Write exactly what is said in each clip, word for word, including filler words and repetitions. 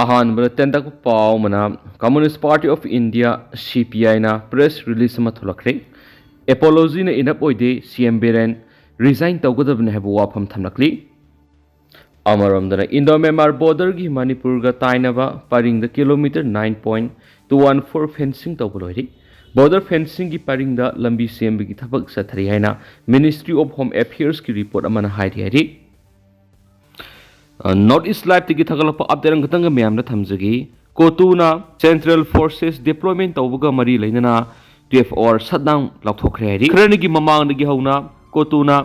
ꯑꯍꯥꯟꯕꯗ ꯇꯦꯟꯇꯛꯄ ꯄꯥꯎ ꯑꯃꯅ, Communist Party of India, C P I ꯅ press release ꯑꯃ ꯊꯣꯛꯂꯛꯈ꯭ꯔꯦ꯫ Apology ꯅ enough ꯑꯣꯏꯗꯦ, C M ꯕꯤꯔꯦꯟ resign ꯇꯧꯒꯗꯕꯅꯤ ꯍꯥꯏꯕ ꯋꯥꯐꯝ ꯊꯝꯂꯛꯂꯤ꯫ ꯑꯃꯔꯣꯝꯗꯅ, Indo Myanmar border ꯒꯤ ꯃꯅꯤꯄꯨꯔꯒ ꯇꯥꯏꯅꯕ ꯄꯔꯤꯡꯗ kilometre nine point two one four fencing ꯇꯧꯕ ꯂꯣꯏꯔꯦ꯫ Border fencing ꯒꯤ ꯄꯔꯤꯡꯗ ꯂꯝꯕꯤ ꯁꯦꯝꯕꯒꯤ ꯊꯕꯛ ꯆꯠꯊꯔꯤ ꯍꯥꯏꯅ Ministry of Home Affairs ꯀꯤ report ꯑꯃꯅ ꯍꯥꯏꯔꯤ ꯍꯥꯏꯔꯤ꯫ ꯑ, North East Live ꯇꯒꯤ ꯊꯥꯒꯠꯂꯛꯄ update ꯑꯃꯈꯛꯇꯪꯒ ꯃꯌꯥꯝꯗ ꯊꯝꯖꯒꯦ꯫ ꯀꯣꯇꯨꯅ central forces deployment ꯇꯧꯕꯒ ꯃꯔꯤ ꯂꯩꯅꯅ twelve hour shutdown ꯂꯥꯎꯊꯣꯛꯈ꯭ꯔꯦ ꯍꯥꯏꯔꯤ꯫ ꯈꯔꯅꯤꯒꯤ ꯃꯃꯥꯡꯗꯒꯤ ꯍꯧꯅ ꯀꯣꯇꯨꯅ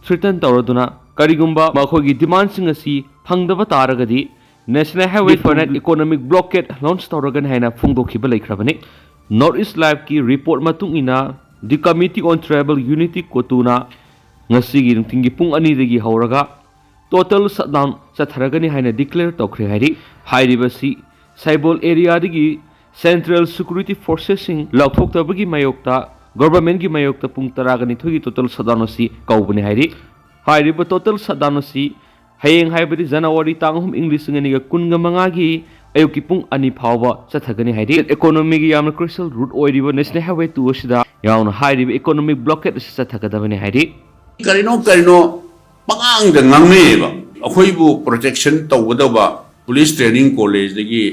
threaten ꯇꯧꯔꯗꯨꯅ, ꯀꯔꯤꯒꯨꯝꯕ ꯃꯈꯣꯏꯒꯤ demand ꯁꯤꯡ ꯑꯁꯤ ꯐꯪꯗꯕ ꯇꯥꯔꯒꯗꯤ National Highway different economic blockade launch ꯇꯧꯔꯒꯅꯤ ꯍꯥꯏꯅ ꯐꯣꯡꯗꯣꯛꯈꯤꯕ ꯂꯩꯈ꯭ꯔꯕꯅꯤ꯫ North East Live ꯀꯤ report ꯃꯇꯨꯡ ꯏꯟꯅ, The Committee on Tribal Unity ꯀꯣꯇꯨꯅ ꯉꯁꯤꯒꯤ ꯅꯨꯡꯊꯤꯜꯒꯤ ꯄꯨꯡ ꯑꯅꯤꯗꯒꯤ ꯍꯧꯔꯒ total shutdown ꯆꯠꯊꯔꯒꯅꯤ ꯍꯥꯏꯅ declare ꯇꯧꯈ꯭ꯔꯦ ꯍꯥꯏꯔꯤ꯫ ꯍꯥꯏꯔꯤꯕꯁꯤ ꯁꯥꯏꯕꯣꯜ area ꯗꯒꯤ central security forces ꯁꯤꯡ ꯂꯧꯊꯣꯛꯇꯕꯒꯤ ꯃꯥꯌꯣꯛꯇ government ꯀꯤ ꯃꯥꯌꯣꯛꯇ ꯄꯨꯡ ꯇꯔꯥꯒ ꯅꯤꯊꯣꯏꯒꯤ total shutdown ꯑꯁꯤ ꯀꯧꯕꯅꯤ ꯍꯥꯏꯔꯤ꯫ ꯍꯥꯏꯔꯤꯕ total shutdown ꯑꯁꯤ ꯍꯌꯦꯡ, ꯍꯥꯏꯕꯗꯤ January ꯇꯥꯡ ꯑꯍꯨꯝ, ꯏꯪ ꯂꯤꯁꯤꯡ ꯑꯅꯤꯒ ꯀꯨꯟꯒ ꯃꯉꯥꯒꯤ ꯑꯌꯨꯛꯀꯤ ꯄꯨꯡ ꯑꯅꯤ ꯐꯥꯎꯕ ꯆꯠꯊꯒꯅꯤ ꯍꯥꯏꯔꯤ꯫ Economy ꯒꯤ ꯌꯥꯝꯅ crucial route ꯑꯣꯏꯔꯤꯕ National Highway two ꯑꯁꯤꯗ ꯌꯥꯎꯅ ꯍꯥꯏꯔꯤꯕ economic blockade ꯑꯁꯤ ꯆꯠꯊꯒꯗꯕꯅꯤ ꯍꯥꯏꯔꯤ꯫ ꯀꯔꯤꯅꯣ ꯀꯔꯤꯅꯣ ꯄꯉꯥꯡꯗ ꯉꯥꯡꯅꯩꯌꯦꯕ꯫ ꯑꯩꯈꯣꯏꯕꯨ protection ꯇꯧꯒꯗꯕ police training college ꯗꯒꯤ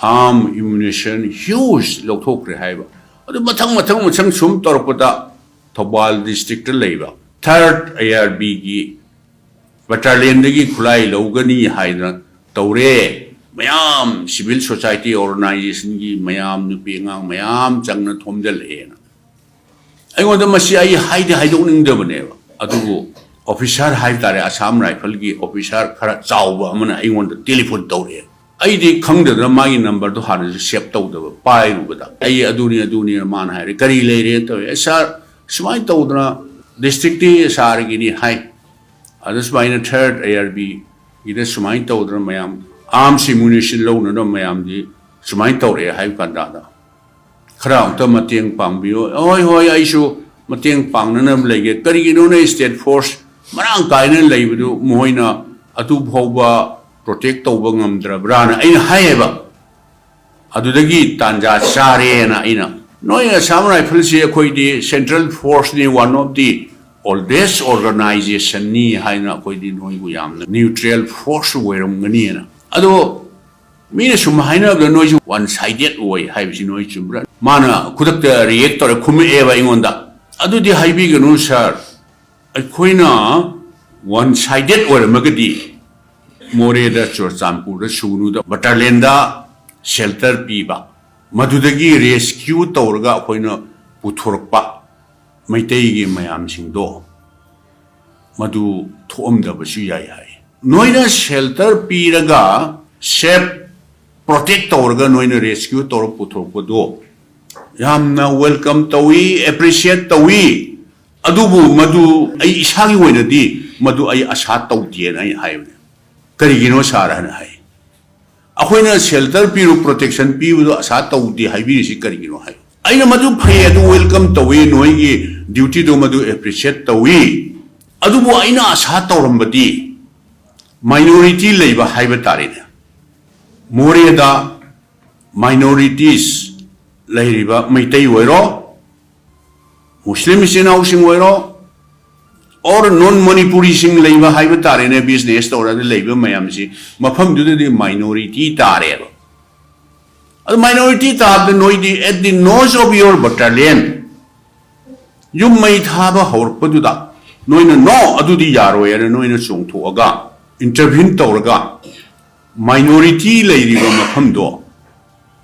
arm ammunition huge ꯂꯧꯊꯣꯛꯈ꯭ꯔꯦ ꯍꯥꯏꯕ꯫ ꯑꯗꯨ ꯃꯊꯪ ꯃꯊꯪ ꯃꯊꯪ ꯁꯨꯝ ꯇꯧꯔꯛꯄꯗ ꯊꯧꯕꯥꯜ district ꯇ ꯂꯩꯕ third I R B ꯒꯤ battalion ꯗꯒꯤ ꯈꯨꯠꯂꯥꯏ ꯂꯧꯒꯅꯤ ꯍꯥꯏꯗꯅ ꯇꯧꯔꯦ꯫ ꯃꯌꯥꯝ civil society organization ꯒꯤ ꯃꯌꯥꯝ, ꯅꯨꯄꯤ ꯑꯉꯥꯡ ꯃꯌꯥꯝ ꯆꯪꯅ ꯊꯣꯝꯖꯤꯜꯂꯛꯑꯦꯅ꯫ ꯑꯩꯉꯣꯟꯗ ꯃꯁꯤ ꯑꯩ ꯍꯥꯏꯗꯤ ꯍꯥꯏꯗꯣꯛꯅꯤꯡꯗꯕꯅꯦꯕ, ꯑꯗꯨꯕꯨ officer ꯍꯥꯏꯕ ꯇꯥꯔꯦ, Assam Rifle ꯒꯤ officer ꯈꯔ ꯆꯥꯎꯕ ꯑꯃꯅ ꯑꯩꯉꯣꯟꯗ telephone ꯇꯧꯔꯛꯑꯦ꯫ ꯑꯩꯗꯤ ꯈꯪꯗꯗꯅ ꯃꯥꯒꯤ number ꯗꯣ ꯍꯥꯟꯅꯁꯨ save ꯇꯧꯗꯕ, ꯄꯥꯏꯔꯨꯕꯗ ꯑꯩ ꯑꯗꯨꯅꯤ ꯑꯗꯨꯅꯤꯅ ꯃꯥꯅ ꯍꯥꯏꯔꯦ, "ꯀꯔꯤ ꯂꯩꯔꯦꯅ?" ꯇꯧꯔꯦ꯫ "ꯑꯦ sir, ꯁꯨꯃꯥꯏꯅ ꯇꯧꯗꯅ district ꯀꯤ sir ꯒꯤꯅꯤ ꯍꯥꯏ, ꯑꯗ ꯁꯨꯃꯥꯏꯅ third I R B ꯒꯤꯗ ꯁꯨꯃꯥꯏꯅ ꯇꯧꯗꯅ ꯃꯌꯥꯝ arms ammunition ꯂꯧꯅꯅꯕ ꯃꯌꯥꯝꯗꯤ ꯁꯨꯃꯥꯏꯅ ꯇꯧꯔꯛꯑꯦ" ꯍꯥꯏꯕ ꯀꯥꯟꯗ, ꯈꯔ ꯑꯃꯨꯛꯇ ꯃꯇꯦꯡ ꯄꯥꯡꯕꯤꯌꯨ꯫ "ꯍꯣꯏ, ꯍꯣꯏ, ꯑꯩꯁꯨ ꯃꯇꯦꯡ ꯄꯥꯡꯅꯅꯕ ꯂꯩꯒꯦ꯫ ꯀꯔꯤꯒꯤꯅꯣꯅꯦ state force ꯃꯔꯥꯡ ꯀꯥꯏꯅ ꯂꯩꯕꯗꯨ ꯃꯈꯣꯏꯅ ꯑꯗꯨ ꯐꯥꯎꯕ ꯄ꯭ꯔꯣꯇꯦꯛ ꯇꯧꯕ ꯉꯝꯗ꯭ꯔꯕ꯭ꯔꯥꯅ ꯑꯩꯅ ꯍꯥꯏꯌꯦꯕ꯫ ꯑꯗꯨꯗꯒꯤ ꯇꯥꯟꯖꯥ ꯆꯥꯔꯦꯅ ꯑꯩꯅ, "ꯅꯣꯏ Assam Rifles ꯁꯤ ꯑꯩꯈꯣꯏꯗꯤ central force ꯅꯤ, one of the oldest organization ꯅꯤ ꯍꯥꯏꯅ ꯑꯩꯈꯣꯏꯗꯤ ꯅꯣꯏꯕꯨ ꯌꯥꯝꯅ neutral force ꯑꯣꯏꯔꯝꯒꯅꯤꯅ꯫ ꯑꯗꯣ ꯃꯤꯅ ꯁꯨꯝ ꯍꯥꯏꯅꯕꯗ ꯅꯣꯏꯁꯨ one sided ꯑꯣꯏ ꯍꯥꯏꯕꯁꯤ ꯅꯣꯏ ꯆꯨꯝꯕ꯭ꯔꯥ?" ꯃꯥꯅ ꯈꯨꯗꯛꯇ react ꯇꯧꯔ ꯈꯨꯝꯃꯛꯑꯦꯕ ꯑꯩꯉꯣꯟꯗ, "ꯑꯗꯨꯗꯤ ꯍꯥꯏꯕꯤꯒꯅꯨ sir, ꯑꯩꯈꯣꯏꯅ one sided ꯑꯣꯏꯔꯝꯃꯒꯗꯤ ꯃꯣꯔꯦꯗ, ꯆꯨꯔꯆꯥꯟꯄꯨꯔꯗ, ꯁꯨꯒꯅꯨꯗ battalion ꯗ shelter ꯄꯤꯕ, ꯃꯗꯨꯗꯒꯤ rescue ꯇꯧꯔꯒ ꯑꯩꯈꯣꯏꯅ ꯄꯨꯊꯣꯔꯛꯄ ꯃꯩꯇꯩꯒꯤ ꯃꯌꯥꯝꯁꯤꯡꯗꯣ ꯃꯗꯨ ꯊꯣꯛꯑꯝꯗꯕꯁꯨ ꯌꯥꯏ" ꯍꯥꯏ꯫ ꯅꯣꯏꯅ shelter ꯄꯤꯔꯒ, safe protect ꯇꯧꯔꯒ ꯅꯣꯏꯅ rescue ꯇꯧꯔ ꯄꯨꯊꯣꯔꯛꯄꯗꯣ ꯌꯥꯝꯅ welcome ꯇꯧꯏ, appreciate ꯇꯧꯏ꯫ ꯑꯗꯨꯕꯨ ꯃꯗꯨ ꯑꯩ ꯏꯁꯥꯒꯤ ꯑꯣꯏꯅꯗꯤ ꯃꯗꯨ ꯑꯩ ꯑꯁꯥ ꯇꯧꯗꯦꯅ ꯑꯩ ꯍꯥꯏꯕꯅꯦ꯫ "ꯀꯔꯤꯒꯤꯅꯣ sir?" ꯍꯥꯏꯅ ꯍꯥꯏ꯫ "ꯑꯩꯈꯣꯏꯅ shelter ꯄꯤꯔꯨ, protection ꯄꯤꯕꯗꯣ ꯑꯁꯥ ꯇꯧꯗꯦ ꯍꯥꯏꯕꯤꯔꯤꯁꯤ ꯀꯔꯤꯒꯤꯅꯣ?" ꯍꯥꯏ꯫ ꯑꯩꯅ, "ꯃꯗꯨ ꯐꯩ, ꯑꯗꯨ welcome ꯇꯧꯏ, ꯅꯣꯏꯒꯤ duty ꯗꯣ ꯃꯗꯨ appreciate ꯇꯧꯏ, ꯑꯗꯨꯕꯨ ꯑꯩꯅ ꯑꯁꯥ ꯇꯧꯔꯝꯕꯗꯤ minority ꯂꯩꯕ ꯍꯥꯏꯕ ꯇꯥꯔꯦꯅꯦ, ꯃꯣꯔꯦꯗ minorities ꯂꯩꯔꯤꯕ ꯃꯩꯇꯩ ꯑꯣꯏꯔꯣ, ꯃꯨꯁꯂꯤꯝ ꯏꯆꯤꯟ ꯏꯅꯥꯎꯁꯤꯡ ꯑꯣꯏꯔꯣ, or non Manipuri ꯁꯤꯡ ꯂꯩꯕ ꯍꯥꯏꯕ ꯇꯥꯔꯦꯅꯦ, business ꯇꯧꯔꯒ ꯂꯩꯕ ꯃꯌꯥꯝꯁꯤ ꯃꯐꯝꯗꯨꯗꯗꯤ minority ꯇꯥꯔꯦꯕ꯫ ꯑꯗꯨ minority ꯇꯥꯕꯗ ꯅꯣꯏꯗꯤ at the nose of your battalion ꯌꯨꯝ ꯃꯩ ꯊꯥꯕ ꯍꯧꯔꯛꯄꯗꯨꯗ ꯅꯣꯏꯅ, 'No, ꯑꯗꯨꯗꯤ ꯌꯥꯔꯣꯏ' ꯍꯥꯏꯅ ꯅꯣꯏꯅ ꯆꯣꯡꯊꯣꯛꯑꯒ intervene ꯇꯧꯔꯒ minority ꯂꯩꯔꯤꯕ ꯃꯐꯝꯗꯣ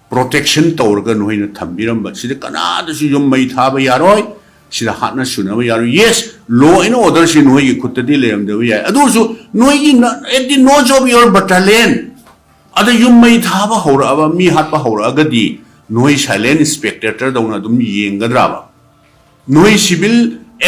protection ꯇꯧꯔꯒ ꯅꯣꯏꯅ ꯊꯝꯕꯤꯔꯝꯕ, ꯁꯤꯗ ꯀꯅꯥꯗꯁꯨ ꯌꯨꯝ ꯃꯩ ꯊꯥꯕ ꯌꯥꯔꯣꯏ, ꯁꯤꯗ ꯍꯥꯠꯅ ꯁꯨꯅꯕ ꯌꯥꯔꯣꯏ꯫ Yes, law and order ꯁꯤ ꯅꯣꯏꯒꯤ ꯈꯨꯠꯇꯗꯤ ꯂꯩꯔꯝꯗꯕ ꯌꯥꯏ, ꯑꯗꯨ ꯑꯣꯏꯔꯁꯨ ꯅꯣꯏꯒꯤ ꯅ-, at the nose of your battalion ꯑꯗ ꯌꯨꯝ ꯃꯩ ꯊꯥꯕ ꯍꯧꯔꯛꯑꯕ, ꯃꯤ ꯍꯥꯠꯄ ꯍꯧꯔꯛꯑꯒꯗꯤ ꯅꯣꯏ silent spectator ꯗꯧꯅ ꯑꯗꯨꯝ ꯌꯦꯡꯒꯗ꯭ꯔꯕ? ꯅꯣꯏ civil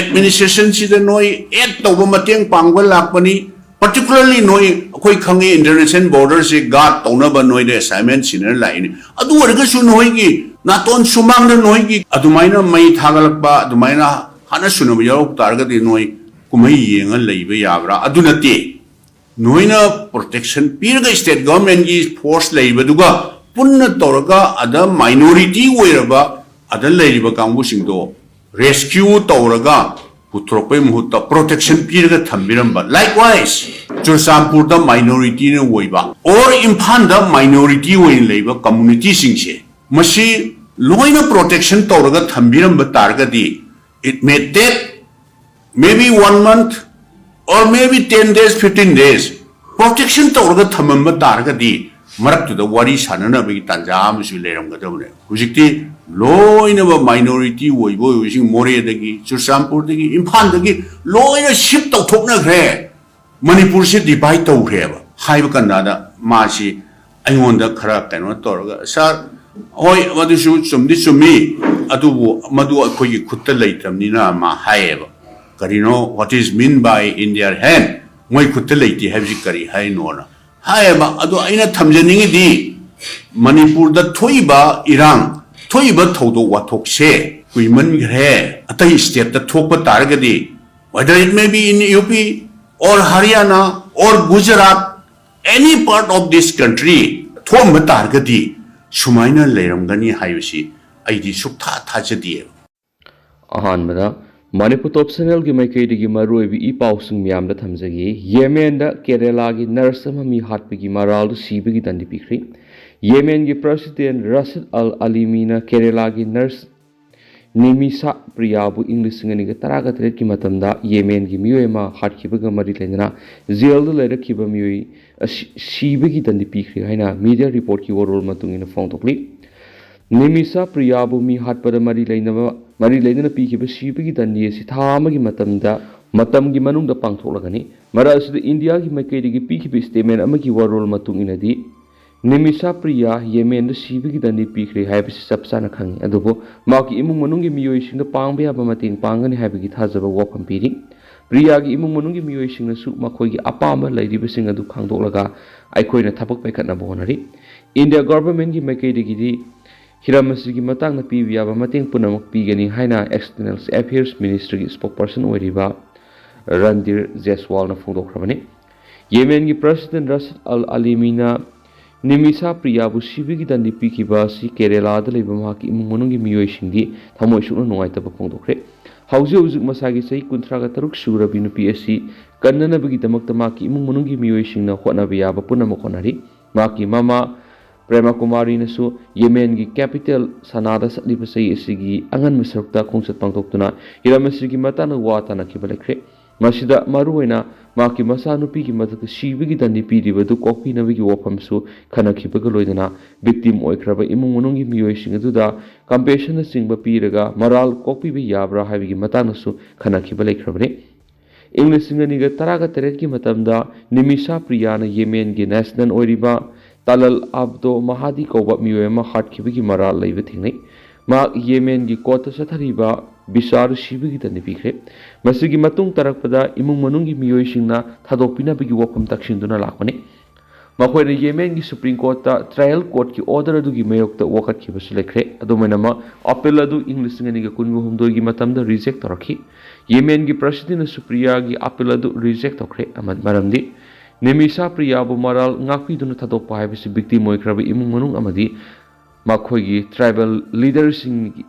administration ꯁꯤꯗ ꯅꯣꯏ aid ꯇꯧꯕ, ꯃꯇꯦꯡ ꯄꯥꯡꯕ ꯂꯥꯛꯄꯅꯤ꯫ Particularly ꯅꯣꯏ, ꯑꯩꯈꯣꯏ ꯈꯪꯉꯤ, international border ꯁꯦ guard ꯇꯧꯅꯕ ꯅꯣꯏꯗ assignment ꯁꯤꯟꯅꯔ ꯂꯥꯛꯏꯅꯤ꯫ ꯑꯗꯨ ꯑꯣꯏꯔꯒꯁꯨ ꯅꯣꯏꯒꯤ ꯅꯥꯇꯣꯟ ꯁꯨꯃꯥꯡꯗ ꯅꯣꯏꯒꯤ ꯑꯗꯨꯃꯥꯏꯅ ꯃꯩ ꯊꯥꯒꯠꯂꯛꯄ, ꯑꯗꯨꯃꯥꯏꯅ ꯍꯥꯠꯅ ꯁꯨꯅꯕ ꯌꯥꯎꯔꯛ ꯇꯥꯔꯒꯗꯤ ꯅꯣꯏ ꯀꯨꯝꯍꯩ ꯌꯦꯡꯉ ꯂꯩꯕ ꯌꯥꯕ꯭ꯔꯥ? ꯑꯗꯨ ꯅꯠꯇꯦ꯫ ꯅꯣꯏꯅ ꯄ꯭ꯔꯣꯇꯦꯛꯁꯟ ꯄꯤꯔꯒ ꯁ꯭ꯇꯦꯠ ꯒꯚꯔꯟꯃꯦꯟꯠꯀꯤ ꯐꯣꯔꯁ ꯂꯩꯔꯤꯕꯗꯨꯒ ꯄꯨꯟꯅ ꯇꯧꯔꯒ ꯑꯗ ꯃꯥꯏꯅꯣꯔꯤꯇꯤ ꯑꯣꯏꯔꯕ ꯑꯗ ꯂꯩꯔꯤꯕ ꯀꯥꯡꯕꯨꯁꯤꯡꯗꯣ ꯔꯦꯁꯀ꯭ꯌꯨ ꯇꯧꯔꯒ ꯄꯨꯊꯣꯔꯛꯄꯩ ꯃꯍꯨꯠꯇ ꯄ꯭ꯔꯣꯇꯦꯛꯁꯟ ꯄꯤꯔꯒ ꯊꯝꯕꯤꯔꯝꯕ꯫ ꯂꯥꯏꯛꯋꯥꯏꯁ ꯆꯨꯔꯆꯥꯟꯄꯨꯔꯗ ꯃꯥꯏꯅꯣꯔꯤꯇꯤꯅ ꯑꯣꯏꯕ ꯑꯣꯔ ꯏꯝꯐꯥꯜꯗ ꯃꯥꯏꯅꯣꯔꯤꯇꯤ ꯑꯣꯏꯅ ꯂꯩꯕ ꯀꯝꯃꯨꯅꯤꯇꯤꯁꯤꯡꯁꯦ ꯃꯁꯤ ꯂꯣꯏꯅ ꯄ꯭ꯔꯣꯇꯦꯛꯁꯟ ꯇꯧꯔꯒ ꯊꯝꯕꯤꯔꯝꯕ ꯇꯥꯔꯒꯗꯤ, it may take maybe one month or maybe ten days, fifteen days, protection ꯇꯧꯔꯒ ꯊꯝꯃꯝꯕ ꯇꯥꯔꯒꯗꯤ ꯃꯔꯛꯇꯨꯗ ꯋꯥꯔꯤ ꯁꯥꯟꯅꯅꯕꯒꯤ ꯇꯥꯟꯖꯥ ꯑꯃꯁꯨ ꯂꯩꯔꯝꯒꯗꯕꯅꯦ꯫ ꯍꯧꯖꯤꯛꯇꯤ ꯂꯣꯏꯅꯃꯛ ꯃꯥꯏꯅꯣꯔꯤꯇꯤ ꯑꯣꯏꯕ ꯑꯣꯏꯕꯁꯤꯡ ꯃꯣꯔꯦꯗꯒꯤ, ꯆꯨꯔꯆꯥꯟꯄꯨꯔꯗꯒꯤ, ꯏꯝꯐꯥꯜꯗꯒꯤ ꯂꯣꯏꯅ ꯁꯤꯞ ꯇꯧꯊꯣꯛꯅꯈ꯭ꯔꯦ꯫ ꯃꯅꯤꯄꯨꯔꯁꯤ ꯗꯤꯚꯥꯏꯠ ꯇꯧꯈ꯭ꯔꯦꯕ꯫ ꯍꯥꯏꯕ ꯀꯥꯟꯗ ꯃꯥꯁꯤ ꯑꯩꯉꯣꯟꯗ ꯈꯔ ꯀꯩꯅꯣ ꯇꯧꯔꯒ, "ꯁꯥꯔ, ꯍꯣꯏ, ꯃꯗꯨꯁꯨ ꯆꯨꯝꯗꯤ ꯆꯨꯝꯃꯤ, ꯑꯗꯨꯕꯨ ꯃꯗꯨ ꯑꯩꯈꯣꯏꯒꯤ ꯈꯨꯠꯇ ꯂꯩꯇ꯭ꯔꯕꯅꯤꯅ" ꯃꯥ ꯍꯥꯏꯌꯦꯕ꯫ ꯀꯔꯤꯅꯣ, what is mean by in their hand? ꯃꯣꯏ ꯈꯨꯠꯇ ꯂꯩꯇꯦ ꯍꯥꯏꯕꯁꯤ ꯀꯔꯤ ꯍꯥꯏꯅꯣꯅ ꯍꯥꯏꯌꯦꯕ꯫ ꯑꯗꯣ ꯑꯩꯅ ꯊꯝꯖꯅꯤꯡꯉꯤꯗꯤ, ꯃꯅꯤꯄꯨꯔꯗ ꯊꯣꯛꯏꯕ ꯏꯔꯥꯡ, ꯊꯣꯛꯏꯕ ꯊꯧꯗꯣꯛ ꯋꯥꯊꯣꯛꯁꯦ ꯀꯨꯏꯃꯟꯈ꯭ꯔꯦ꯫ ꯑꯇꯩ ꯁ꯭ꯇꯦꯠꯇ ꯊꯣꯛꯄ ꯇꯥꯔꯒꯗꯤ, whether it may be in U P or Haryana or Gujarat, any part of this country, ꯊꯣꯛꯑꯝꯕ ꯇꯥꯔꯒꯗꯤ ꯁꯨꯃꯥꯏꯅ ꯂꯩꯔꯝꯒꯅꯤ ꯍꯥꯏꯕꯁꯤ ꯑꯩꯗꯤ ꯁꯨꯛꯊꯥ ꯊꯥꯖꯗꯦꯕ꯫ ꯑꯍꯥꯟꯕꯗ ꯃꯅꯤꯄꯨꯔ ꯇꯣꯞ ꯆꯦꯅꯦꯜꯒꯤ ꯃꯥꯏꯀꯩꯗꯒꯤ ꯃꯔꯨꯑꯣꯏꯕ ꯏ ꯄꯥꯎꯁꯤꯡ ꯃꯌꯥꯝꯗ ꯊꯝꯖꯒꯦ꯫ ꯌꯦꯃꯦꯟꯗ ꯀꯦꯔꯦꯂꯥꯒꯤ ꯅꯔꯁ ꯑꯃ ꯃꯤ ꯍꯥꯠꯄꯒꯤ ꯃꯔꯥꯜꯗꯨ ꯁꯤꯕꯒꯤ ꯗꯟꯗꯤ ꯄꯤꯈ꯭ꯔꯦ꯫ ꯌꯦꯃꯦꯟꯒꯤ ꯄ꯭ꯔꯁꯤꯗꯦꯟ ꯔꯥꯁꯤꯗ ꯑꯜ ꯑꯂꯤꯃꯤꯅ ꯀꯦꯔꯦꯂꯥꯒꯤ ꯅꯔꯁ ꯅꯤꯃꯤꯁꯥ ꯄ꯭ꯔꯤꯌꯥꯕꯨ ꯏꯪ ꯂꯤꯁꯤꯡ ꯑꯅꯤꯒ ꯇꯔꯥꯒ ꯇꯔꯦꯠꯀꯤ ꯃꯇꯝꯗ ꯌꯦꯃꯦꯟꯒꯤ ꯃꯤꯑꯣꯏ ꯑꯃ ꯍꯥꯠꯈꯤꯕꯒ ꯃꯔꯤ ꯂꯩꯅꯅ ꯖꯦꯜꯗ ꯂꯩꯔꯛꯈꯤꯕ ꯃꯤꯑꯣꯏ ꯑꯁꯤ ꯁꯤꯕꯒꯤ ꯗꯟꯗꯤ ꯄꯤꯈ꯭ꯔꯦ ꯍꯥꯏꯅ ꯃꯤꯗꯤꯌꯥ ꯔꯤꯄꯣꯔꯠꯀꯤ ꯋꯥꯔꯣꯜ ꯃꯇꯨꯡ ꯏꯟꯅ ꯐꯣꯡꯗꯣꯛꯂꯤ꯫ ꯅꯤꯃꯤꯁꯥ ꯄ꯭ꯔꯤꯌꯥꯕꯨ ꯃꯤ ꯍꯥꯠꯄꯗ ꯃꯔꯤ ꯂꯩꯅꯕ, ꯃꯔꯤ ꯂꯩꯅꯅ ꯄꯤꯈꯤꯕ ꯁꯤꯕꯒꯤ ꯗꯟꯗꯤ ꯑꯁꯤ ꯊꯥ ꯑꯃꯒꯤ ꯃꯇꯝꯗ, ꯃꯇꯝꯒꯤ ꯃꯅꯨꯡꯗ ꯄꯥꯡꯊꯣꯛꯂꯒꯅꯤ꯫ ꯃꯔꯛ ꯑꯁꯤꯗ ꯏꯟꯗꯤꯌꯥꯒꯤ ꯃꯥꯏꯀꯩꯗꯒꯤ ꯄꯤꯈꯤꯕ ꯁ꯭ꯇꯦꯠꯃꯦꯟ ꯑꯃꯒꯤ ꯋꯥꯔꯣꯜ ꯃꯇꯨꯡ ꯏꯟꯅꯗꯤ, ꯅꯤꯃꯤꯁꯥ ꯄ꯭ꯔꯤꯌꯥ ꯌꯦꯃꯦꯟꯗ ꯁꯤꯕꯒꯤ ꯗꯟꯗꯤ ꯄꯤꯈ꯭ꯔꯦ ꯍꯥꯏꯕꯁꯤ ꯆꯞ ꯆꯥꯅ ꯈꯪꯉꯤ, ꯑꯗꯨꯕꯨ ꯃꯍꯥꯛꯀꯤ ꯏꯃꯨꯡ ꯃꯅꯨꯡꯒꯤ ꯃꯤꯑꯣꯏꯁꯤꯡꯗ ꯄꯥꯡꯕ ꯌꯥꯕ ꯃꯇꯦꯡ ꯄꯥꯡꯒꯅꯤ ꯍꯥꯏꯕꯒꯤ ꯊꯥꯖꯕ ꯋꯥꯐꯝ ꯄꯤꯔꯤ꯫ ꯄ꯭ꯔꯤꯌꯥꯒꯤ ꯏꯃꯨꯡ ꯃꯅꯨꯡꯒꯤ ꯃꯤꯑꯣꯏꯁꯤꯡꯅꯁꯨ ꯃꯈꯣꯏꯒꯤ ꯑꯄꯥꯝꯕ ꯂꯩꯔꯤꯕꯁꯤꯡ ꯑꯗꯨ ꯈꯪꯗꯣꯛꯂꯒ ꯑꯩꯈꯣꯏꯅ ꯊꯕꯛ ꯄꯥꯏꯈꯠꯅꯕ ꯍꯣꯠꯅꯔꯤ꯫ ꯏꯟꯗꯤꯌꯥ ꯒꯚꯔꯟꯃꯦꯟꯠꯀꯤ ꯃꯥꯏꯀꯩꯗꯒꯤꯗꯤ ꯍꯤꯔꯝ ꯑꯁꯤꯒꯤ ꯃꯇꯥꯡꯗ ꯄꯤꯕ ꯌꯥꯕ ꯃꯇꯦꯡ ꯄꯨꯝꯅꯃꯛ ꯄꯤꯒꯅꯤ ꯍꯥꯏꯅ ꯑꯦꯛꯁꯇꯔꯅꯦꯜ ꯑꯦꯐꯤꯌꯔꯁ ꯃꯤꯅꯤꯁꯇ꯭ꯔꯤꯒꯤ ꯁ꯭ꯄꯣꯛꯄꯔꯁꯟ ꯑꯣꯏꯔꯤꯕ ꯔꯟꯙꯤꯔ ꯖꯦꯁꯋꯥꯜꯅ ꯐꯣꯡꯗꯣꯛꯈ꯭ꯔꯕꯅꯤ꯫ ꯌꯦꯃꯦꯟꯒꯤ ꯄ꯭ꯔꯁꯤꯗꯦꯟ ꯔꯥꯁꯤꯗ ꯑꯜ ꯑꯂꯤꯃꯤꯅ ꯅꯤꯃꯤꯁꯥ ꯄ꯭ꯔꯤꯌꯥꯕꯨ ꯁꯤꯕꯒꯤ ꯗꯟꯗꯤ ꯄꯤꯈꯤꯕ ꯑꯁꯤ ꯀꯦꯔꯦꯂꯥꯗ ꯂꯩꯕ ꯃꯍꯥꯛꯀꯤ ꯏꯃꯨꯡ ꯃꯅꯨꯡꯒꯤ ꯃꯤꯑꯣꯏꯁꯤꯡꯗꯤ ꯊꯃꯣꯏ ꯁꯣꯛꯅ ꯅꯨꯡꯉꯥꯏꯇꯕ ꯐꯣꯡꯗꯣꯛꯈ꯭ꯔꯦ꯫ ꯍꯧꯖꯤꯛ ꯍꯧꯖꯤꯛ ꯃꯁꯥꯒꯤ ꯆꯍꯤ ꯀꯨꯟꯊ꯭ꯔꯥꯒ ꯇꯔꯨꯛ ꯁꯨꯔꯕꯤ ꯅꯨꯄꯤ ꯑꯁꯤ ꯀꯟꯅꯅꯕꯒꯤꯗꯃꯛꯇ ꯃꯍꯥꯛꯀꯤ ꯏꯃꯨꯡ ꯃꯅꯨꯡꯒꯤ ꯃꯤꯑꯣꯏꯁꯤꯡꯅ ꯍꯣꯠꯅꯕ ꯌꯥꯕ ꯄꯨꯝꯅꯃꯛ ꯍꯣꯠꯅꯔꯤ꯫ ꯃꯍꯥꯛꯀꯤ ꯃꯃꯥ ꯄ꯭ꯔꯦꯃ ꯀꯨꯃꯥꯔꯤꯅꯁꯨ ꯌꯦꯃꯦꯟꯒꯤ ꯀꯦꯄꯤꯇꯦꯜ ꯁꯅꯥꯗ ꯆꯠꯂꯤꯕ ꯆꯍꯤ ꯑꯁꯤꯒꯤ ꯑꯉꯟꯕ ꯁꯔꯨꯛꯇ ꯈꯣꯡꯆꯠ ꯄꯥꯡꯊꯣꯛꯇꯨꯅ ꯍꯤꯔꯝ ꯑꯁꯤꯒꯤ ꯃꯇꯥꯡꯗ ꯋꯥ ꯇꯥꯅꯈꯤꯕ ꯂꯩꯈ꯭ꯔꯦ꯫ ꯃꯁꯤꯗ ꯃꯔꯨꯑꯣꯏꯅ ꯃꯍꯥꯛꯀꯤ ꯃꯆꯥꯅꯨꯄꯤꯒꯤ ꯃꯊꯛꯇ ꯁꯤꯕꯒꯤ ꯗꯟꯗꯤ ꯄꯤꯔꯤꯕ ꯑꯗꯨ ꯀꯣꯛꯄꯤꯅꯕꯒꯤ ꯋꯥꯐꯝꯁꯨ ꯈꯟꯅꯈꯤꯕꯒ ꯂꯣꯏꯅꯅ victim ꯑꯣꯏꯈ꯭ꯔꯕ ꯏꯃꯨꯡ ꯃꯅꯨꯡꯒꯤ ꯃꯤꯑꯣꯏꯁꯤꯡ ꯑꯗꯨꯗ compensationꯅꯆꯤꯡꯕ ꯄꯤꯔꯒ ꯃꯔꯥꯜ ꯀꯣꯛꯄꯤꯕ ꯌꯥꯕ꯭ꯔꯥ ꯍꯥꯏꯕꯒꯤ ꯃꯇꯥꯡꯗꯁꯨ ꯈꯟꯅꯈꯤꯕ ꯂꯩꯈ꯭ꯔꯕꯅꯤ꯫ ꯏꯪ ꯂꯤꯁꯤꯡ ꯑꯅꯤꯒ ꯇꯔꯥꯒ ꯇꯔꯦꯠꯀꯤ ꯃꯇꯝꯗ ꯅꯤꯃꯤꯁꯥ ꯄ꯭ꯔꯤꯌꯥꯅ ꯌꯦꯃꯦꯟꯒꯤ national ꯑꯣꯏꯔꯤꯕ ꯇꯂꯜ ꯑꯕꯗꯣ ꯃꯍꯥꯗꯤ ꯀꯧꯕ ꯃꯤꯑꯣꯏ ꯑꯃ ꯍꯥꯠꯈꯤꯕꯒꯤ ꯃꯔꯥꯜ ꯂꯩꯕ ꯊꯦꯡꯅꯩ꯫ ꯃꯍꯥꯛ ꯌꯦꯃꯦꯟꯒꯤ courtꯇ ꯆꯠꯊꯔꯤꯕ ꯕꯤꯆꯥꯔ ꯁꯤꯕꯒꯤ ꯗꯟꯗꯤ ꯄꯤꯈ꯭ꯔꯦ꯫ ꯃꯁꯤꯒꯤ ꯃꯇꯨꯡ ꯇꯥꯔꯛꯄꯗ ꯏꯃꯨꯡ ꯃꯅꯨꯡꯒꯤ ꯃꯤꯑꯣꯏꯁꯤꯡꯅ ꯊꯥꯗꯣꯛꯄꯤꯅꯕꯒꯤ ꯋꯥꯐꯝ ꯇꯛꯁꯤꯟꯗꯨꯅ ꯂꯥꯛꯄꯅꯤ꯫ ꯃꯈꯣꯏꯅ ꯌꯦꯃꯦꯟꯒꯤ Supreme Courtꯇ trial courtꯀꯤ order ꯑꯗꯨꯒꯤ ꯃꯥꯌꯣꯛꯇ ꯋꯥꯀꯠꯈꯤꯕꯁꯨ ꯂꯩꯈ꯭ꯔꯦ꯫ ꯑꯗꯨꯝ ꯑꯣꯏꯅꯃꯛ appeal ꯑꯗꯨ ꯏꯪ ꯂꯤꯁꯤꯡ ꯑꯅꯤꯒ ꯀꯨꯟꯒ ꯍꯨꯝꯗꯣꯏꯒꯤ ꯃꯇꯝꯗ reject ꯇꯧꯔꯛꯈꯤ꯫ ꯌꯦꯃꯦꯟꯒꯤ ꯄ꯭ꯔꯁꯤꯗꯦꯟꯅꯁꯨ ꯄ꯭ꯔꯤꯌꯥꯒꯤ appeal ꯑꯗꯨ reject ꯇꯧꯈ꯭ꯔꯦ꯫ ꯑꯃ-, ꯃꯔꯝꯗꯤ ꯅꯤꯃꯤꯁꯥ ꯄ꯭ꯔꯤꯌꯥꯕꯨ ꯃꯔꯥꯜ ꯉꯥꯛꯄꯤꯗꯨꯅ ꯊꯥꯗꯣꯛꯄ ꯍꯥꯏꯕꯁꯤ victim ꯑꯣꯏꯈ꯭ꯔꯕ ꯏꯃꯨꯡ ꯃꯅꯨꯡ ꯑꯃꯗꯤ ꯃꯈꯣꯏꯒꯤ tribal leaderꯁꯤꯡꯒꯤ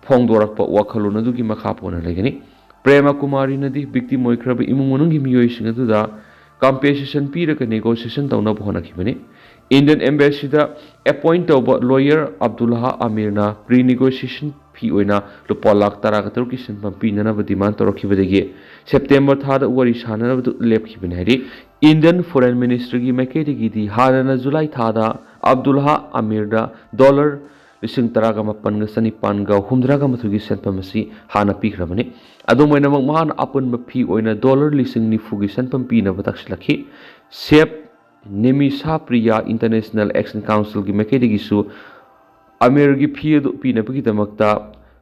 ꯐꯣꯡꯗꯣꯔꯛꯄ ꯋꯥꯈꯜꯂꯣꯟ ꯑꯗꯨꯒꯤ ꯃꯈꯥ ꯄꯣꯟꯅ ꯂꯩꯒꯅꯤ꯫ ꯄ꯭ꯔꯦꯃ ꯀꯨꯃꯥꯔꯤꯅꯗꯤ victim ꯑꯣꯏꯈ꯭ꯔꯕ ꯏꯃꯨꯡ ꯃꯅꯨꯡꯒꯤ ꯃꯤꯑꯣꯏꯁꯤꯡ ꯑꯗꯨꯗ compensation ꯄꯤꯔꯒ negotiation ꯇꯧꯅꯕ ꯍꯣꯠꯅꯈꯤꯕꯅꯤ꯫ Indian Embassyꯗ appoint ꯇꯧꯕ lawyer ꯑꯕꯗꯨꯜꯍꯥ ꯑꯃꯤꯔꯅ pre-negotiation fee ꯑꯣꯏꯅ ꯂꯨꯄꯥ ꯂꯥꯈ ꯇꯔꯥꯒ ꯇꯔꯨꯛꯀꯤ ꯁꯦꯟꯐꯝ ꯄꯤꯅꯅꯕ demand ꯇꯧꯔꯛꯈꯤꯕꯗꯒꯤ September ꯊꯥꯗ ꯋꯥꯔꯤ ꯁꯥꯅꯅꯕꯗꯨ ꯂꯦꯞꯈꯤꯕꯅꯤ ꯍꯥꯏꯔꯤ꯫ Indian Foreign Ministerꯒꯤ ꯃꯥꯏꯀꯩꯗꯒꯤꯗꯤ ꯍꯥꯟꯅꯅ July ꯊꯥꯗ ꯑꯕꯗꯨꯜꯍꯥ ꯑꯃꯤꯔꯗ dollar ꯂꯤꯁꯤꯡ ꯇꯔꯥꯒ ꯃꯥꯄꯟꯒ ꯆꯅꯤꯄꯥꯟꯒ ꯍꯨꯝꯗ꯭ꯔꯥꯒ ꯃꯥꯊꯣꯏꯒꯤ ꯁꯦꯟꯐꯝ ꯑꯁꯤ ꯍꯥꯟꯅ ꯄꯤꯈ꯭ꯔꯕꯅꯤ꯫ ꯑꯗꯨꯝ ꯑꯣꯏꯅꯃꯛ ꯃꯍꯥꯛꯅ ꯑꯄꯨꯟꯕ fee ꯑꯣꯏꯅ dollar ꯂꯤꯁꯤꯡ ꯅꯤꯐꯨꯒꯤ ꯁꯦꯟꯐꯝ ꯄꯤꯅꯕ ꯇꯛꯁꯤꯜꯂꯛꯈꯤ꯫ Save Nimisha Priya International Action Councilꯒꯤ ꯃꯥꯏꯀꯩꯗꯒꯤꯁꯨ ꯑꯃꯤꯔꯒꯤ fee ꯑꯗꯨ ꯄꯤꯅꯕꯒꯤꯗꯃꯛꯇ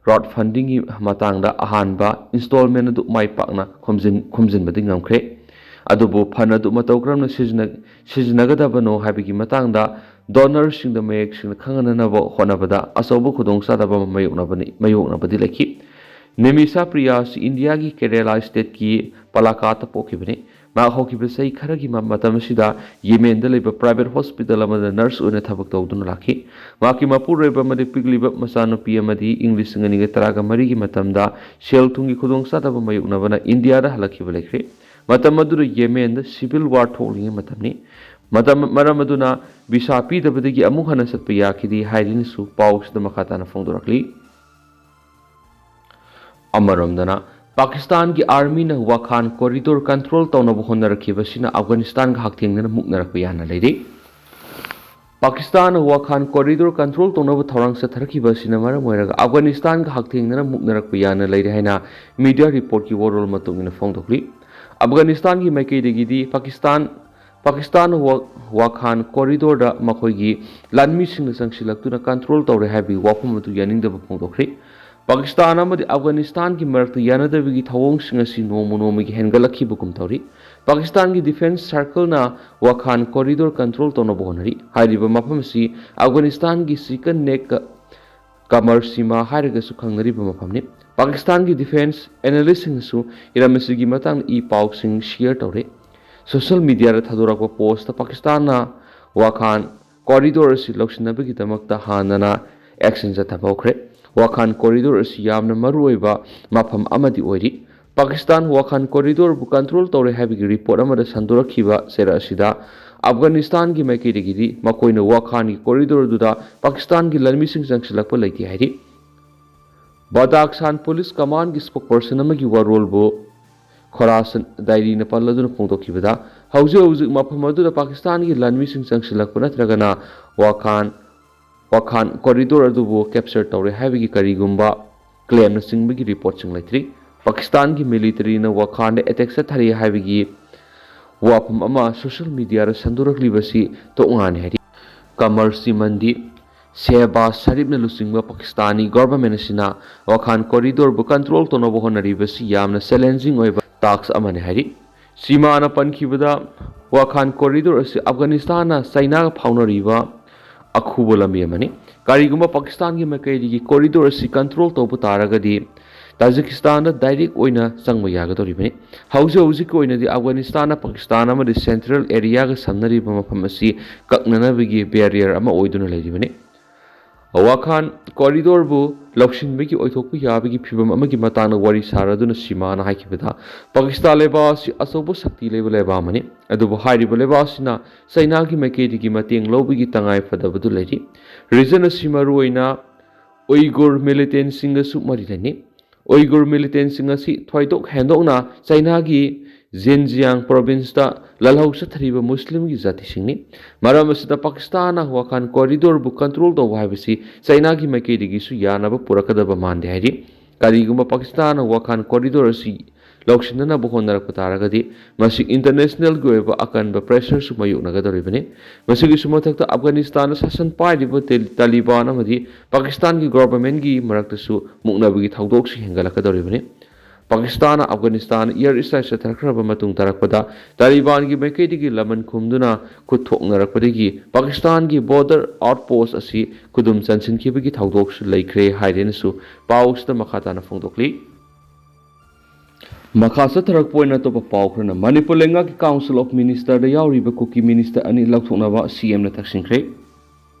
crowd fundingꯒꯤ ꯃꯇꯥꯡꯗ ꯑꯍꯥꯟꯕ installment ꯑꯗꯨ ꯃꯥꯏ ꯄꯥꯛꯅ ꯈꯣꯝꯖꯤꯟ-, ꯈꯣꯝꯖꯤꯟꯕꯗꯤ ꯉꯝꯈ꯭ꯔꯦ꯫ ꯑꯗꯨꯕꯨ fund ꯑꯗꯨ ꯃꯇꯧ ꯀꯔꯝꯅ ꯁꯤꯖꯤꯟꯅ-, ꯁꯤꯖꯤꯟꯅꯒꯗꯕꯅꯣ ꯍꯥꯏꯕꯒꯤ ꯃꯇꯥꯡꯗ donorꯁꯤꯡꯗ ꯃꯌꯦꯛ ꯁꯦꯡꯅ ꯈꯪꯍꯟꯅꯅꯕ ꯍꯣꯠꯅꯕꯗ ꯑꯆꯧꯕ ꯈꯨꯗꯣꯡꯆꯥꯗꯕ ꯑꯃ ꯃꯥꯌꯣꯛꯅꯕꯅꯤ, ꯃꯥꯌꯣꯛꯅꯕꯗꯤ ꯂꯩꯈꯤ꯫ ꯅꯤꯃꯤꯁꯥ ꯄ꯭ꯔꯤꯌꯥ ꯑꯁꯤ ꯏꯟꯗꯤꯌꯥꯒꯤ ꯀꯦꯔꯦꯂꯥ stateꯀꯤ ꯄꯂꯥꯀꯥꯠꯇ ꯄꯣꯛꯈꯤꯕꯅꯤ꯫ ꯃꯍꯥꯛ ꯍꯧꯈꯤꯕ ꯆꯍꯤ ꯈꯔꯒꯤ ꯃ- ꯃꯇꯝ ꯑꯁꯤꯗ ꯌꯦꯃꯦꯟꯗ ꯂꯩꯕ private hospital ꯑꯃꯗ nurse ꯑꯣꯏꯅ ꯊꯕꯛ ꯇꯧꯗꯨꯅ ꯂꯥꯛꯈꯤ꯫ ꯃꯍꯥꯛꯀꯤ ꯃꯄꯨꯔꯣꯏꯕ ꯑꯃꯗꯤ ꯄꯤꯛꯂꯤꯕ ꯃꯆꯥꯅꯨꯄꯤ ꯑꯃꯗꯤ ꯏꯪ ꯂꯤꯁꯤꯡ ꯑꯅꯤꯒ ꯇꯔꯥꯒ ꯃꯔꯤꯒꯤ ꯃꯇꯝꯗ ꯁꯦꯜ ꯊꯨꯝꯒꯤ ꯈꯨꯗꯣꯡꯆꯥꯗꯕ ꯃꯥꯌꯣꯛꯅꯕꯅ ꯏꯟꯗꯤꯌꯥꯗ ꯍꯜꯂꯛꯈꯤꯕ ꯂꯩꯈ꯭ꯔꯦ꯫ ꯃꯇꯝ ꯑꯗꯨꯗ ꯌꯦꯃꯦꯟꯗ civil war ꯊꯣꯛꯂꯤꯉꯩ ꯃꯇꯝꯅꯤ꯫ ꯃꯇꯝ, ꯃꯔꯝ ꯑꯗꯨꯅ visa ꯄꯤꯗꯕꯗꯒꯤ ꯑꯃꯨꯛ ꯍꯟꯅ ꯆꯠꯄ ꯌꯥꯈꯤꯗꯦ ꯍꯥꯏꯔꯤꯅꯁꯨ ꯄꯥꯎꯁꯤꯗ ꯃꯈꯥ ꯇꯥꯅ ꯐꯣꯡꯗꯣꯔꯛꯂꯤ꯫ ꯑꯃꯔꯣꯝꯗꯅ, ꯄꯥꯀꯤꯁꯇꯥꯟꯒꯤ armyꯅ ꯋꯥꯈꯥꯟ corridor control ꯇꯧꯅꯕ ꯍꯣꯠꯅꯔꯛꯈꯤꯕ ꯑꯁꯤꯅ ꯑꯐꯒꯥꯅꯤꯁꯇꯥꯟꯒ ꯍꯛꯊꯦꯡꯅꯅ ꯃꯨꯛꯅꯔꯛꯄ ꯌꯥꯅ ꯂꯩꯔꯤ꯫ ꯄꯥꯀꯤꯁꯇꯥꯟꯅ ꯋꯥꯈꯥꯟ corridor control ꯇꯧꯅꯕ ꯊꯧꯔꯥꯡ ꯆꯠꯊꯔꯛꯈꯤꯕ ꯑꯁꯤꯅ ꯃꯔꯝ ꯑꯣꯏꯔꯒ ꯑꯐꯒꯥꯅꯤꯁꯇꯥꯟꯒ ꯍꯛꯊꯦꯡꯅꯅ ꯃꯨꯛꯅꯔꯛꯄ ꯌꯥꯅ ꯂꯩꯔꯦ ꯍꯥꯏꯅ media reportꯀꯤ ꯋꯥꯔꯣꯜ ꯃꯇꯨꯡ ꯏꯟꯅ ꯐꯣꯡꯗꯣꯛꯂꯤ꯫ ꯑꯐꯒꯥꯅꯤꯁꯇꯥꯟꯒꯤ ꯃꯥꯏꯀꯩꯗꯒꯤꯗꯤ ꯄꯥꯀꯤꯁꯇꯥꯟ, ꯄꯥꯀꯤꯁꯇꯥꯟ ꯋꯥ-, ꯋꯥꯈꯥꯟ corridorꯗ ꯃꯈꯣꯏꯒꯤ ꯂꯥꯟꯃꯤꯁꯤꯡꯅ ꯆꯪꯁꯤꯜꯂꯛꯇꯨꯅ control ꯇꯧꯔꯦ ꯍꯥꯏꯕꯒꯤ ꯋꯥꯐꯝ ꯑꯗꯨ ꯌꯥꯅꯤꯡꯗꯕ ꯐꯣꯡꯗꯣꯛꯈ꯭ꯔꯦ꯫ ꯄꯥꯀꯤꯁꯇꯥꯟ ꯑꯃꯗꯤ ꯑꯐꯒꯥꯅꯤꯁꯇꯥꯟꯒꯤ ꯃꯔꯛꯇ ꯌꯥꯅꯗꯕꯒꯤ ꯊꯧꯑꯣꯡꯁꯤꯡ ꯑꯁꯤ ꯅꯣꯡꯃ ꯅꯣꯡꯃꯒꯤ ꯍꯦꯟꯒꯠꯂꯛꯈꯤꯕꯒꯨꯝ ꯇꯧꯔꯤ꯫ ꯄꯥꯀꯤꯁꯇꯥꯟꯒꯤ defence circleꯅ ꯋꯥꯈꯥꯟ corridor control ꯇꯧꯅꯕ ꯍꯣꯠꯅꯔꯤ꯫ ꯍꯥꯏꯔꯤꯕ ꯃꯐꯝ ꯑꯁꯤ ꯑꯐꯒꯥꯅꯤꯁꯇꯥꯟꯒꯤ chicken neck ꯀꯃꯔ ꯁꯤꯃꯥ ꯍꯥꯏꯔꯒꯁꯨ ꯈꯪꯅꯔꯤꯕ ꯃꯐꯝꯅꯤ꯫ ꯄꯥꯀꯤꯁꯇꯥꯟꯒꯤ defence analystꯁꯤꯡꯅꯁꯨ ꯍꯤꯔꯝ ꯑꯁꯤꯒꯤ ꯃꯇꯥꯡꯗ ꯏ ꯄꯥꯎꯁꯤꯡ share ꯇꯧꯔꯦ꯫ Social mediaꯗ ꯊꯥꯗꯣꯔꯛꯄ postꯇ ꯄꯥꯀꯤꯁꯇꯥꯟꯅ ꯋꯥꯈꯥꯟ corridor ꯑꯁꯤ ꯂꯧꯁꯤꯟꯅꯕꯒꯤꯗꯃꯛꯇ ꯍꯥꯟꯅꯅ action ꯆꯠꯊꯕ ꯍꯧꯈ꯭ꯔꯦ꯫ ꯋꯥꯈꯥꯟ corridor ꯑꯁꯤ ꯌꯥꯝꯅ ꯃꯔꯨꯑꯣꯏꯕ ꯃꯐꯝ ꯑꯃꯗꯤ ꯑꯣꯏꯔꯤ꯫ ꯄꯥꯀꯤꯁꯇꯥꯟ ꯋꯥꯈꯥꯟ corridorꯕꯨ control ꯇꯧꯔꯦ ꯍꯥꯏꯕꯒꯤ report ꯑꯃꯗ ꯁꯟꯗꯣꯔꯛꯈꯤꯕ ꯆꯦꯔ ꯑꯁꯤꯗ ꯑꯐꯒꯥꯅꯤꯁꯇꯥꯟꯒꯤ ꯃꯥꯏꯀꯩꯗꯒꯤꯗꯤ ꯃꯈꯣꯏꯅ ꯋꯥꯈꯥꯟꯒꯤ corridor ꯑꯗꯨꯗ ꯄꯥꯀꯤꯁꯇꯥꯟꯒꯤ ꯂꯥꯟꯃꯤꯁꯤꯡ ꯆꯪꯁꯤꯜꯂꯛꯄ ꯂꯩꯇꯦ ꯍꯥꯏꯔꯤ꯫ ꯕꯗꯥꯈꯁꯥꯟ police commandꯒꯤ spokesperson ꯑꯃꯒꯤ ꯋꯥꯔꯣꯜꯕꯨ ꯈꯣꯔꯥꯁꯟ diaryꯅ ꯄꯜꯂꯗꯨꯅ ꯐꯣꯡꯗꯣꯛꯈꯤꯕꯗ, ꯍꯧꯖꯤꯛ ꯍꯧꯖꯤꯛ ꯃꯐꯝ ꯑꯗꯨꯗ ꯄꯥꯀꯤꯁꯇꯥꯟꯒꯤ ꯂꯥꯟꯃꯤꯁꯤꯡ ꯆꯪꯁꯤꯜꯂꯛꯄ ꯅꯠꯇ꯭ꯔꯒꯅ ꯋꯥꯈꯥꯟ, ꯋꯥꯈꯥꯟ corridor ꯑꯗꯨꯕꯨ capture ꯇꯧꯔꯦ ꯍꯥꯏꯕꯒꯤ ꯀꯔꯤꯒꯨꯝꯕ claimꯅꯆꯤꯡꯕꯒꯤ reportꯁꯤꯡ ꯂꯩꯇ꯭ꯔꯤ꯫ ꯄꯥꯀꯤꯁꯇꯥꯟꯒꯤ militaryꯅ ꯋꯥꯈꯥꯟꯗ attack ꯆꯠꯊꯔꯤ ꯍꯥꯏꯕꯒꯤ ꯋꯥꯐꯝ ꯑꯃ social mediaꯗ ꯁꯟꯗꯣꯔꯛꯂꯤꯕꯁꯤ ꯇꯣꯉꯥꯟꯅꯤ ꯍꯥꯏꯔꯤ꯫ ꯀꯃꯔ ꯁꯤꯃꯟꯗꯤ ꯁꯦꯍꯕꯥꯖ ꯁꯔꯤꯐꯅ ꯂꯨꯆꯤꯡꯕ ꯄꯥꯀꯤꯁꯇꯥꯅꯤ government ꯑꯁꯤꯅ ꯋꯥꯈꯥꯟ corridorꯕꯨ control ꯇꯧꯅꯕ ꯍꯣꯠꯅꯔꯤꯕꯁꯤ ꯌꯥꯝꯅ challenging ꯑꯣꯏꯕ task ꯑꯃꯅꯤ ꯍꯥꯏꯔꯤ꯫ ꯁꯤꯃꯥꯅ ꯄꯟꯈꯤꯕꯗ, ꯋꯥꯈꯥꯟ corridor ꯑꯁꯤ ꯑꯐꯒꯥꯅꯤꯁꯇꯥꯟꯅ ꯆꯥꯏꯅꯥꯒ ꯐꯥꯎꯅꯔꯤꯕ ꯑꯈꯨꯕ ꯂꯝꯕꯤ ꯑꯃꯅꯤ꯫ ꯀꯔꯤꯒꯨꯝꯕ ꯄꯥꯀꯤꯁꯇꯥꯟꯒꯤ ꯃꯥꯏꯀꯩꯗꯒꯤ corridor ꯑꯁꯤ control ꯇꯧꯕ ꯇꯥꯔꯒꯗꯤ, ꯇꯥꯖꯤꯀꯤꯁꯇꯥꯟꯗ ꯗꯥꯏꯔꯦꯛ ꯑꯣꯏꯅ ꯆꯪꯕ ꯌꯥꯒꯗꯧꯔꯤꯕꯅꯤ꯫ ꯍꯧꯖꯤꯛ ꯍꯧꯖꯤꯛꯀꯤ ꯑꯣꯏꯅꯗꯤ ꯑꯐꯒꯥꯅꯤꯁꯇꯥꯟꯅ ꯄꯥꯀꯤꯁꯇꯥꯟ ꯑꯃꯗꯤ ꯁꯦꯟꯇ꯭ꯔꯦꯜ ꯑꯦꯔꯤꯌꯥꯒ ꯁꯝꯅꯔꯤꯕ ꯃꯐꯝ ꯑꯁꯤ ꯀꯛꯅꯅꯕꯒꯤ ꯕꯦꯔꯤꯌꯔ ꯑꯃ ꯑꯣꯏꯗꯨꯅ ꯂꯩꯔꯤꯕꯅꯤ꯫ ꯋꯥꯈꯥꯟ ꯀꯣꯔꯤꯗꯣꯔꯕꯨ ꯂꯧꯁꯤꯟꯕꯒꯤ ꯑꯣꯏꯊꯣꯛꯄ ꯌꯥꯕꯒꯤ ꯐꯤꯚꯝ ꯑꯃꯒꯤ ꯃꯇꯥꯡꯗ ꯋꯥꯔꯤ ꯁꯥꯔꯗꯨꯅ ꯁꯤꯃꯥꯅ ꯍꯥꯏꯈꯤꯕꯗ, ꯄꯥꯀꯤꯁꯇꯥꯟ ꯂꯩꯕꯥꯛ ꯑꯁꯤ ꯑꯆꯧꯕ ꯁꯛꯇꯤ ꯂꯩꯕ ꯂꯩꯕꯥꯛ ꯑꯃꯅꯤ, ꯑꯗꯨꯕꯨ ꯍꯥꯏꯔꯤꯕ ꯂꯩꯕꯥꯛ ꯑꯁꯤꯅ ꯆꯩꯅꯥꯒꯤ ꯃꯥꯏꯀꯩꯗꯒꯤ ꯃꯇꯦꯡ ꯂꯧꯕꯒꯤ ꯇꯉꯥꯏ ꯐꯗꯕꯗꯨ ꯂꯩꯔꯤ꯫ ꯔꯤꯖꯟ ꯑꯁꯤ ꯃꯔꯨꯑꯣꯏꯅ ꯎꯏꯒꯨꯔ ꯃꯤꯂꯤꯇꯦꯟꯁꯤꯡꯒꯁꯨ ꯃꯔꯤ ꯂꯩꯅꯩ꯫ ꯎꯏꯒꯨꯔ ꯃꯤꯂꯤꯇꯦꯟꯁꯤꯡ ꯑꯁꯤ ꯊꯣꯏꯗꯣꯛ ꯍꯦꯟꯗꯣꯛꯅ ꯆꯩꯅꯥꯒꯤ ꯖꯦꯟꯖꯤꯌꯥꯡ ꯄ꯭ꯔꯣꯚꯤꯟꯁꯇ ꯂꯥꯜꯍꯧ ꯆꯠꯊꯔꯤꯕ ꯃꯨꯁꯂꯤꯝꯒꯤ ꯖꯥꯇꯤꯁꯤꯡꯅꯤ꯫ ꯃꯔꯝ ꯑꯁꯤꯅ ꯄꯥꯀꯤꯁꯇꯥꯟꯅ ꯋꯥꯈꯥꯟ ꯀꯣꯔꯤꯗꯣꯔꯕꯨ ꯀꯟꯇ꯭ꯔꯣꯜ ꯇꯧꯕ ꯍꯥꯏꯕꯁꯤ ꯆꯩꯅꯥꯒꯤ ꯃꯥꯏꯀꯩꯗꯒꯤꯁꯨ ꯌꯥꯅꯕ ꯄꯨꯔꯛꯀꯗꯕ ꯃꯥꯟꯗꯦ ꯍꯥꯏꯔꯤ꯫ ꯀꯔꯤꯒꯨꯝꯕ ꯄꯥꯀꯤꯁꯇꯥꯟꯅ ꯋꯥꯈꯥꯟ ꯀꯣꯔꯤꯗꯣꯔ ꯑꯁꯤ ꯂꯧꯁꯤꯟꯅꯅꯕ ꯍꯣꯠꯅꯔꯛꯄ ꯇꯥꯔꯒꯗꯤ, ꯃꯁꯤ ꯏꯟꯇꯔꯅꯦꯁꯅꯦꯜꯒꯤ ꯑꯣꯏꯕ ꯑꯀꯟꯕ ꯄ꯭ꯔꯦꯁꯔꯁꯨ ꯃꯥꯌꯣꯛꯅꯒꯗꯧꯔꯤꯕꯅꯤ꯫ ꯃꯁꯤꯒꯤꯁꯨ ꯃꯊꯛꯇ, ꯑꯐꯒꯥꯅꯤꯁꯇꯥꯟꯗ ꯁꯥꯁꯟ ꯄꯥꯏꯔꯤꯕ ꯇꯦ-, ꯇꯥꯂꯤꯕꯥꯟ ꯑꯃꯗꯤ ꯄꯥꯀꯤꯁꯇꯥꯟꯒꯤ ꯒꯣꯚꯔꯟꯃꯦꯟꯠꯀꯤ ꯃꯔꯛꯇꯁꯨ ꯃꯨꯛꯅꯕꯒꯤ ꯊꯧꯗꯣꯛꯁꯨ ꯍꯦꯟꯒꯠꯂꯛꯀꯗꯧꯔꯤꯕꯅꯤ꯫ ꯄꯥꯀꯤꯁꯇꯥꯟꯅ ꯑꯐꯒꯥꯅꯤꯁꯇꯥꯟ ꯏꯌꯔ ꯁ꯭ꯇ꯭ꯔꯥꯏꯛ ꯆꯠꯊꯈ꯭ꯔꯕ ꯃꯇꯨꯡ ꯇꯥꯔꯛꯄꯗ, ꯇꯥꯂꯤꯕꯥꯟꯒꯤ ꯃꯥꯏꯀꯩꯗꯒꯤ ꯂꯃꯟ ꯈꯨꯝꯗꯨꯅ ꯈꯨꯠ ꯊꯣꯛꯅꯔꯛꯄꯗꯒꯤ ꯄꯥꯀꯤꯁꯇꯥꯟꯒꯤ ꯕꯣꯔꯗꯔ ꯑꯥꯎꯠꯄꯣꯁ꯭ꯠ ꯑꯁꯤ ꯈꯨꯗꯨꯝ ꯆꯟꯁꯤꯟꯈꯤꯕꯒꯤ ꯊꯧꯗꯣꯛꯁꯨ ꯂꯩꯈ꯭ꯔꯦ ꯍꯥꯏꯔꯦꯅꯁꯨ ꯄꯥꯎꯁꯤꯗ ꯃꯈꯥ ꯇꯥꯅ ꯐꯣꯡꯗꯣꯛꯂꯤ꯫ ꯃꯈꯥ ꯆꯠꯊꯔꯛꯄ ꯑꯣꯏꯅ ꯑꯇꯣꯞꯄ ꯄꯥꯎ ꯈꯔꯅ, ꯃꯅꯤꯄꯨꯔ ꯂꯩꯉꯥꯛꯀꯤ ꯀꯥꯎꯟꯁꯤꯜ ꯑꯣꯐ ꯃꯤꯅꯤꯁꯇꯔꯗ ꯌꯥꯎꯔꯤꯕ ꯀꯨꯀꯤ ꯃꯤꯅꯤꯁꯇꯔ ꯑꯅꯤ ꯂꯧꯊꯣꯛꯅꯕ ꯁꯤ ꯑꯦꯝꯅ ꯇꯛꯁꯤꯟꯈ꯭ꯔꯦ꯫